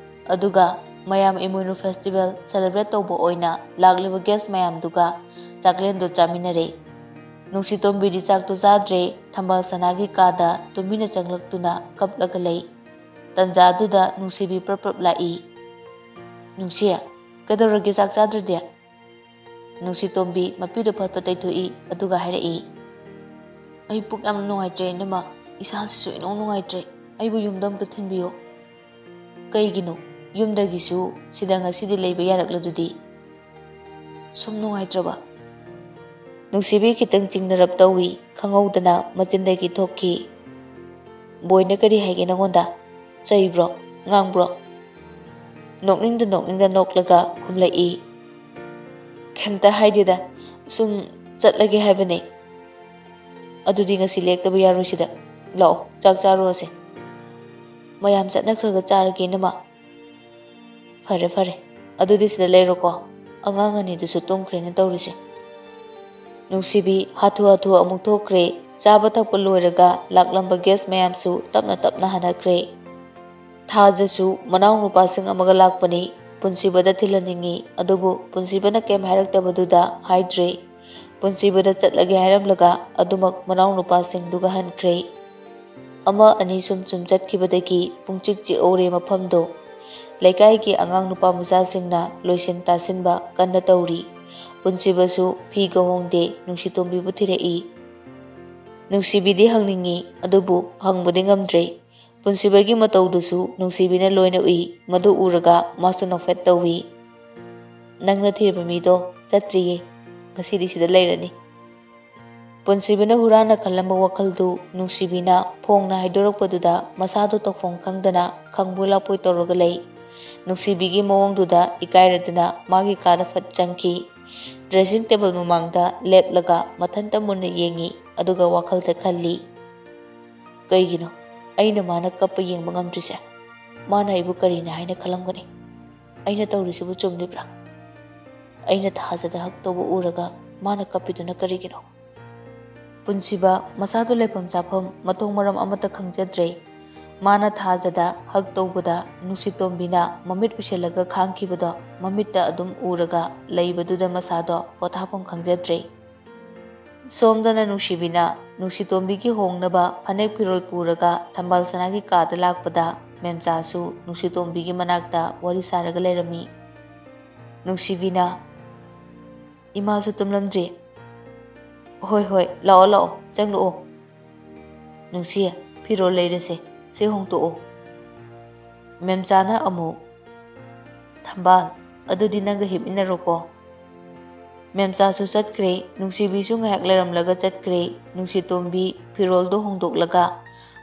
ꯑꯗꯨꯒ ꯃꯌꯥꯝ ꯏꯃꯣꯏꯅꯨ ꯐꯦꯁꯇꯤꯚꯦꯜ ꯁꯦꯂꯦꯕ꯭ꯔꯦꯠ ꯇꯧꯕ ꯑꯣꯏꯅ ꯂꯥꯛꯂꯤꯕ ꯒꯦꯁ ꯃꯌꯥꯝꯗꯨꯒ ꯆꯥꯛꯂꯦꯟꯗꯨ ꯆꯥꯃꯤꯟꯅꯔꯦ꯫ ꯅꯨꯡꯁꯤꯇꯣꯝꯕꯤꯗꯤ ꯆꯥꯛꯇꯨ ꯆꯥꯗ꯭ꯔꯦ, ꯊꯝꯕꯥꯜ ꯁꯅꯥꯒꯤ ꯀꯥꯗ ꯇꯨꯃꯤꯟꯅ ꯆꯪꯂꯛꯇꯨꯅ ꯀꯞꯂꯒ ꯂꯩ꯫ ꯇꯟꯖꯥꯗꯨꯗ ꯅꯨꯡꯁꯤꯕꯤ ꯄ꯭ꯔꯞ ꯄ꯭ꯔꯞ ꯂꯥꯛꯏ꯫ "ꯅꯨꯡꯁꯤ, ꯀꯩꯗꯧꯔꯒꯦ ꯆꯥꯛ ꯆꯥꯗ꯭ꯔꯗꯤ?" ꯅꯨꯡꯁꯤꯇꯣꯝꯕꯤ ꯃꯄꯤꯗꯨ ꯐꯠ ꯐꯠ ꯇꯩꯊꯣꯛꯏ, ꯑꯗꯨꯒ ꯍꯥꯏꯔꯛꯏ, "ꯑꯩ ꯄꯨꯛ ꯌꯥꯝꯅ ꯅꯨꯡꯉꯥꯏꯇ꯭ꯔꯦ ꯏꯅꯝꯃ, ꯏꯁꯥꯁꯤꯁꯨ ꯏꯅꯨꯡ ꯅꯨꯡꯉꯥꯏꯇ꯭ꯔꯦ, ꯑꯩꯕꯨ ꯌꯨꯝꯗ ꯑꯝꯇ ꯊꯤꯟꯕꯤꯌꯨ꯫" "ꯀꯩꯒꯤꯅꯣ? ꯌꯨꯝꯗꯒꯤꯁꯨ ꯁꯤꯗ ꯉꯁꯤꯗꯤ ꯂꯩꯕ ꯌꯥꯔꯛꯂꯗꯨꯗꯤ?" "ꯁꯨꯝ ꯅꯨꯡꯉꯥꯏꯇ꯭ꯔꯕ꯫" ꯅꯨꯡꯁꯤꯕꯤ ꯈꯤꯇꯪ ꯆꯤꯡꯅꯔꯞ ꯇꯧꯏ, ꯈꯪꯍꯧꯗꯅ ꯃꯆꯤꯟꯗꯒꯤ ꯊꯣꯛꯈꯤ, "ꯕꯣꯏꯅ ꯀꯔꯤ ꯍꯥꯏꯒꯦ ꯅꯉꯣꯟꯗ? ꯆꯩꯕ꯭ꯔꯣ? ꯉꯥꯡꯕ꯭ꯔꯣ?" ꯅꯣꯛꯅꯤꯡꯗ ꯅꯣꯛꯅꯤꯡꯗ ꯅꯣꯛꯂꯒ ꯈꯨꯝꯂꯛꯏ, "ꯀꯩꯝꯇ ꯍꯥꯏꯗꯦꯗ, ꯁꯨꯝ ꯆꯠꯂꯒꯦ ꯍꯥꯏꯕꯅꯦ꯫" "ꯑꯗꯨꯗꯤ ꯉꯁꯤ ꯂꯦꯛꯇꯕ ꯌꯥꯔꯣꯏ ꯁꯤꯗ꯫ ꯂꯥꯛꯑꯣ, ꯆꯥꯛ ꯆꯥꯔꯨꯔꯁꯦ꯫ ꯃꯌꯥꯝ ꯆꯠꯅꯈ꯭ꯔꯒ ꯆꯥꯔꯒꯦ, ꯏꯅꯝꯃ꯫" "ꯐꯔꯦ, ꯐꯔꯦ꯫ ꯑꯗꯨꯗꯤ ꯁꯤꯗ ꯂꯩꯔꯣꯀꯣ꯫ ꯑꯉꯥꯡ ꯑꯅꯤꯗꯨꯁꯨ ꯇꯨꯝꯈ꯭ꯔꯦꯅ ꯇꯧꯔꯤꯁꯦ꯫" ꯅꯨꯡꯁꯤꯕꯤ ꯍꯥꯊꯨ ꯍꯥꯊꯨ ꯑꯃꯨꯛ ꯊꯣꯛꯈ꯭ꯔꯦ꯫ ꯆꯥꯕ ꯊꯛꯄ ꯂꯣꯏꯔꯒ ꯂꯥꯛꯂꯝꯕ ꯒꯦꯁ ꯃꯌꯥꯝꯁꯨ ꯇꯞꯅ ꯇꯞꯅ ꯍꯟꯅꯈ꯭ꯔꯦ꯫ ꯊꯥꯖꯁꯨ ꯃꯅꯥꯎꯅꯨꯄꯥꯁꯤꯡ ꯑꯃꯒ ꯂꯥꯛꯄꯅꯤ꯫ ꯄꯨꯟꯁꯤꯕꯗ ꯊꯤꯜꯍꯟꯅꯤꯡꯉꯤ, ꯑꯗꯨꯕꯨ ꯄꯨꯟꯁꯤꯕꯅ ꯀꯩꯝ ꯍꯥꯏꯔꯛꯇꯕꯗꯨꯗ ꯍꯥꯏꯗ꯭ꯔꯦ꯫ ꯄꯨꯟꯁꯤꯕꯗ ꯆꯠꯂꯒꯦ ꯍꯥꯏꯔꯝꯂꯒ ꯑꯗꯨꯃꯛ ꯃꯅꯥꯎꯅꯨꯄꯥꯁꯤꯡꯗꯨꯒ ꯍꯟꯈ꯭ꯔꯦ꯫ ꯑꯃ ꯑꯅꯤ ꯁꯨꯝ ꯁꯨꯝ ꯆꯠꯈꯤꯕꯗꯒꯤ ꯄꯨꯡꯆꯤꯛ ꯆꯤꯛꯍꯧꯔꯦ ꯃꯐꯝꯗꯣ꯫ ꯂꯩꯀꯥꯏꯒꯤ ꯑꯉꯥꯡ ꯅꯨꯄꯥ ꯃꯆꯥꯁꯤꯡꯅ ꯂꯣꯏꯁꯤꯟ ꯇꯥꯁꯤꯟꯕ ꯀꯟꯅ ꯇꯧꯔꯤ꯫ ꯄꯨꯟꯁꯤꯕꯁꯨ ꯐꯤꯒ ꯍꯣꯡꯗꯦ, ꯅꯨꯡꯁꯤꯇꯣꯝꯕꯤꯕꯨ ꯊꯤꯔꯛꯏ꯫ ꯅꯨꯡꯁꯤꯕꯤꯗꯤ ꯍꯪꯅꯤꯡꯉꯤ, ꯑꯗꯨꯕꯨ ꯍꯪꯕꯗꯤ ꯉꯝꯗ꯭ꯔꯦ꯫ ꯄꯨꯟꯁꯤꯕꯒꯤ ꯃꯇꯧꯗꯨꯁꯨ ꯅꯨꯡꯁꯤꯕꯤꯅ ꯂꯣꯏꯅ ꯎꯏ꯫ ꯃꯗꯨ ꯎꯔꯒ ꯃꯥꯁꯨ ꯅꯣꯛꯐꯦꯠ ꯇꯧꯏ꯫ "ꯅꯪꯅ ꯊꯤꯔꯤꯕ ꯃꯤꯗꯣ ꯆꯠꯇ꯭ꯔꯤꯌꯦ꯫ ꯉꯁꯤꯗꯤ ꯁꯤꯗ ꯂꯩꯔꯅꯤ꯫" ꯄꯨꯟꯁꯤꯕꯅ ꯍꯨꯔꯥꯟꯅ ꯈꯜꯂꯝꯕ ꯋꯥꯈꯜꯗꯨ ꯅꯨꯡꯁꯤꯕꯤꯅ ꯐꯣꯡꯅ ꯍꯥꯏꯗꯣꯔꯛꯄꯗꯨꯗ ꯃꯁꯥꯗꯨ ꯇꯧꯐꯝ ꯈꯪꯗꯅ ꯈꯪꯕꯣꯏ ꯂꯥꯛꯄꯣꯏ ꯇꯧꯔꯒ ꯂꯩ꯫ ꯅꯨꯡꯁꯤꯕꯤꯒꯤ ꯃꯑꯣꯡꯗꯨꯗ ꯏꯀꯥꯏꯔꯗꯨꯅ ꯃꯥꯒꯤ ꯀꯥꯗ ꯐꯠ ꯆꯪꯈꯤ꯫ ꯗ꯭ꯔꯦꯁꯤꯡ ꯇꯦꯕꯜ ꯃꯃꯥꯡꯗ ꯂꯦꯞꯂꯒ ꯃꯊꯟꯇ ꯃꯨꯟꯅ ꯌꯦꯡꯉꯤ, ꯑꯗꯨꯒ ꯋꯥꯈꯜꯗ ꯈꯜꯂꯤ, "ꯀꯩꯒꯤꯅꯣ ꯑꯩꯅ ꯃꯥꯅ ꯀꯞꯄ ꯌꯦꯡꯕ ꯉꯝꯗ꯭ꯔꯤꯁꯦ? ꯃꯥꯅ ꯑꯩꯕꯨ ꯀꯔꯤꯅꯤ ꯍꯥꯏꯅ ꯈꯜꯂꯝꯒꯅꯤ? ꯑꯩꯅ ꯇꯧꯔꯤꯁꯤꯕꯨ ꯆꯨꯝꯂꯤꯕ꯭ꯔꯥ? ꯑꯩꯅ ꯊꯥꯖꯗ ꯍꯛ ꯇꯧꯕ ꯎꯔꯒ ꯃꯥꯅ ꯀꯞꯄꯤꯗꯨꯅ ꯀꯔꯤꯒꯤꯅꯣ?" ꯄꯨꯟꯁꯤꯕ ꯃꯁꯥꯗꯨ ꯂꯩꯐꯝ ꯆꯥꯐꯝ ꯃꯊꯣꯡ ꯃꯔꯝ ꯑꯃꯠꯇ ꯈꯪꯖꯗ꯭ꯔꯦ꯫ ꯃꯥꯅ ꯊꯥꯖꯗ ꯍꯛ ꯇꯧꯕꯗ ꯅꯨꯡꯁꯤꯇꯣꯝꯕꯤꯅ ꯃꯃꯤꯠ ꯎꯏꯁꯤꯜꯂꯒ ꯈꯥꯡꯈꯤꯕꯗꯣ ꯃꯃꯤꯠꯇ ꯑꯗꯨꯝ ꯎꯔꯒ ꯂꯩꯕꯗꯨꯗ ꯃꯁꯥꯗꯣ ꯄꯣꯊꯥꯐꯝ ꯈꯪꯖꯗ꯭ꯔꯦ꯫ ꯁꯣꯝꯗꯅ ꯅꯨꯡꯁꯤꯕꯤꯅ ꯅꯨꯡꯁꯤꯇꯣꯝꯕꯤꯒꯤ ꯍꯣꯡꯅꯕ ꯐꯅꯦꯛ ꯐꯤꯔꯣꯜ ꯄꯨꯔꯒ ꯊꯝꯕꯥꯜ ꯁꯅꯥꯒꯤ ꯀꯥꯗ ꯂꯥꯛꯄꯗ ꯃꯦꯝꯆꯥꯁꯨ ꯅꯨꯡꯁꯤꯇꯣꯝꯕꯤꯒꯤ ꯃꯅꯥꯛꯇ ꯋꯥꯔꯤ ꯁꯥꯔꯒ ꯂꯩꯔꯝꯃꯤ꯫ ꯅꯨꯡꯁꯤꯕꯤꯅ, "ꯏꯃꯥꯁꯨ ꯇꯨꯝꯂꯝꯗ꯭ꯔꯤ꯫ ꯍꯣꯏ, ꯍꯣꯏ, ꯂꯥꯛꯑꯣ, ꯂꯥꯛꯑꯣ, ꯆꯪꯂꯛꯑꯣ꯫ ꯅꯨꯡꯁꯤ, ꯐꯤꯔꯣꯜ ꯂꯩꯔꯁꯦ, ꯁꯤ ꯍꯣꯡꯗꯣꯛꯑꯣ꯫" ꯃꯦꯝꯆꯥꯅ ꯑꯃꯨꯛ, "ꯊꯝꯕꯥꯜ, ꯑꯗꯨꯗꯤ ꯅꯪꯒ ꯍꯤꯞꯃꯤꯟꯅꯔꯣꯀꯣ꯫" ꯃꯦꯝꯆꯥꯁꯨ ꯆꯠꯈ꯭ꯔꯦ꯫ ꯅꯨꯡꯁꯤꯕꯤꯁꯨ ꯉꯥꯏꯍꯥꯛ ꯂꯩꯔꯝꯂꯒ ꯆꯠꯈ꯭ꯔꯦ꯫ ꯅꯨꯡꯁꯤꯇꯣꯝꯕꯤ ꯐꯤꯔꯣꯜꯗꯣ ꯍꯣꯡꯗꯣꯛꯂꯒ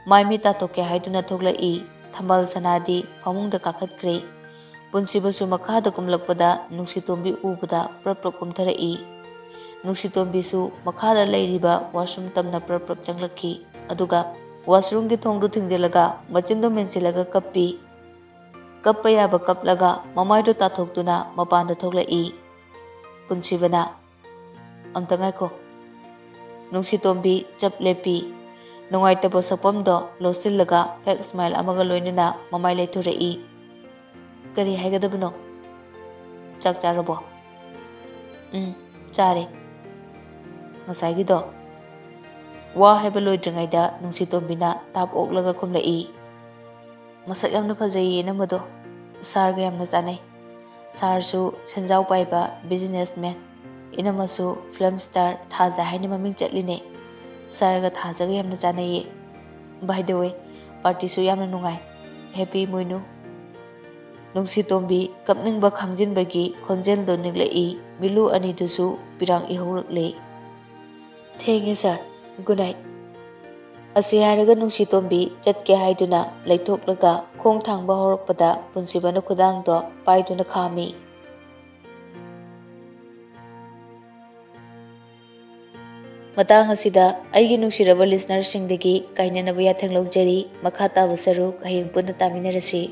ꯃꯥꯏ ꯃꯤꯠ ꯇꯥꯊꯣꯛꯀꯦ ꯍꯥꯏꯗꯨꯅ ꯊꯣꯛꯂꯛꯏ꯫ ꯊꯝꯕꯥꯜ ꯁꯅꯥꯗꯤ ꯐꯃꯨꯡꯗ ꯀꯥꯈꯠꯈ꯭ꯔꯦ꯫ ꯄꯨꯟꯁꯤꯕꯁꯨ ꯃꯈꯥꯗ ꯀꯨꯝꯂꯛꯄꯗ ꯅꯨꯡꯁꯤꯇꯣꯝꯕꯤ ꯎꯕꯗ ꯄ꯭ꯔꯞ ꯄ꯭ꯔꯞ ꯀꯨꯝꯊꯔꯛꯏ꯫ ꯅꯨꯡꯁꯤꯇꯣꯝꯕꯤꯁꯨ ꯃꯈꯥꯗ ꯂꯩꯔꯤꯕ ꯋꯥꯁꯔꯨꯝ ꯇꯝꯅ ꯄ꯭ꯔꯞ ꯄ꯭ꯔꯞ ꯆꯪꯂꯛꯈꯤ꯫ ꯑꯗꯨꯒ ꯋꯥꯁꯔꯨꯝꯒꯤ ꯊꯣꯡꯗꯨ ꯊꯤꯡꯖꯤꯜꯂꯒ ꯃꯆꯤꯟꯗꯨ ꯃꯦꯟꯁꯤꯜꯂꯒ ꯀꯞꯄꯤ꯫ ꯀꯞꯄ ꯌꯥꯕ ꯀꯞꯂꯒ ꯃꯃꯥꯏꯗꯨ ꯇꯥꯊꯣꯛꯇꯨꯅ ꯃꯄꯥꯟꯗ ꯊꯣꯛꯂꯛꯏ꯫ ꯄꯨꯟꯁꯤꯕꯅ, "ꯑꯝꯇ ꯉꯥꯏꯈꯣ꯫" ꯅꯨꯡꯁꯤꯇꯣꯝꯕꯤ ꯆꯞ ꯂꯦꯞꯄꯤ꯫ ꯅꯨꯡꯉꯥꯏꯇꯕ ꯁꯛꯐꯝꯗꯣ ꯂꯣꯠꯁꯤꯜꯂꯒ fake smile ꯑꯃꯒ ꯂꯣꯏꯅꯅ ꯃꯃꯥꯏ ꯂꯩꯊꯣꯔꯛꯏ꯫ "ꯀꯔꯤ ꯍꯥꯏꯒꯗꯕꯅꯣ? ꯆꯥꯛ ꯆꯥꯔꯕꯣ?" "ꯎꯝ, ꯆꯥꯔꯦ꯫ ꯉꯁꯥꯏꯒꯤꯗꯣ?" ꯋꯥ ꯍꯥꯏꯕ ꯂꯣꯏꯗ꯭ꯔꯤꯉꯩꯗ ꯅꯨꯡꯁꯤꯇꯣꯝꯕꯤꯅ ꯇꯥꯞ ꯑꯣꯛꯂꯒ ꯈꯨꯝꯂꯛꯏ꯫ "ꯃꯁꯛ ꯌꯥꯝꯅ ꯐꯖꯩꯌꯦ ꯏꯅꯝꯃꯗꯣ꯫ ꯁꯥꯔꯒ ꯌꯥꯝꯅ ꯆꯥꯟꯅꯩ꯫ ꯁꯥꯔꯁꯨ ꯁꯦꯟꯖꯥꯎ ꯄꯥꯏꯕ businessman꯫ ꯏꯅꯝꯃꯁꯨ film star ꯊꯥꯖ ꯍꯥꯏꯅ ꯃꯃꯤꯡ ꯆꯠꯂꯤꯅꯦ꯫ ꯁꯥꯔꯒ ꯊꯥꯖꯒ ꯌꯥꯝꯅ ꯆꯥꯟꯅꯩꯌꯦ꯫ By the way, partyꯁꯨ ꯌꯥꯝꯅ ꯅꯨꯡꯉꯥꯏ꯫ Happy ꯏꯃꯣꯏꯅꯨ꯫" ꯅꯨꯡꯁꯤꯇꯣꯝꯕꯤ ꯀꯞꯅꯤꯡꯕ ꯈꯥꯡꯖꯤꯟꯕꯒꯤ ꯈꯣꯟꯖꯦꯜꯗꯣ ꯅꯤꯛꯂꯛꯏ꯫ ꯃꯤꯠꯂꯨ ꯑꯅꯤꯗꯨꯁꯨ ꯄꯤꯔꯥꯡ ꯏꯍꯧꯔꯛꯂꯦ꯫ "ꯊꯦꯡꯉꯦ sir, good night꯫" ꯑꯁꯤ ꯍꯥꯏꯔꯒ ꯅꯨꯡꯁꯤꯇꯣꯝꯕꯤ ꯆꯠꯀꯦ ꯍꯥꯏꯗꯨꯅ ꯂꯩꯊꯣꯛꯂꯒ ꯈꯣꯡ ꯊꯥꯡꯕ ꯍꯧꯔꯛꯄꯗ ꯄꯨꯟꯁꯤꯕꯅ ꯈꯨꯗꯥꯡꯗꯣ ꯄꯥꯏꯗꯨꯅ ꯈꯥꯝꯃꯤ꯫ ꯃꯇꯥꯡ ꯑꯁꯤꯗ ꯑꯩꯒꯤ ꯅꯨꯡꯁꯤꯔꯕ listenerꯁꯤꯡꯗꯒꯤ ꯀꯥꯏꯅꯅꯕ ꯌꯥꯊꯪ ꯂꯧꯖꯔꯤ꯫ ꯃꯈꯥ ꯇꯥꯕ ꯁꯔꯨꯛ ꯍꯌꯦꯡ ꯄꯨꯟꯅ ꯇꯥꯃꯤꯟꯅꯔꯁꯤ꯫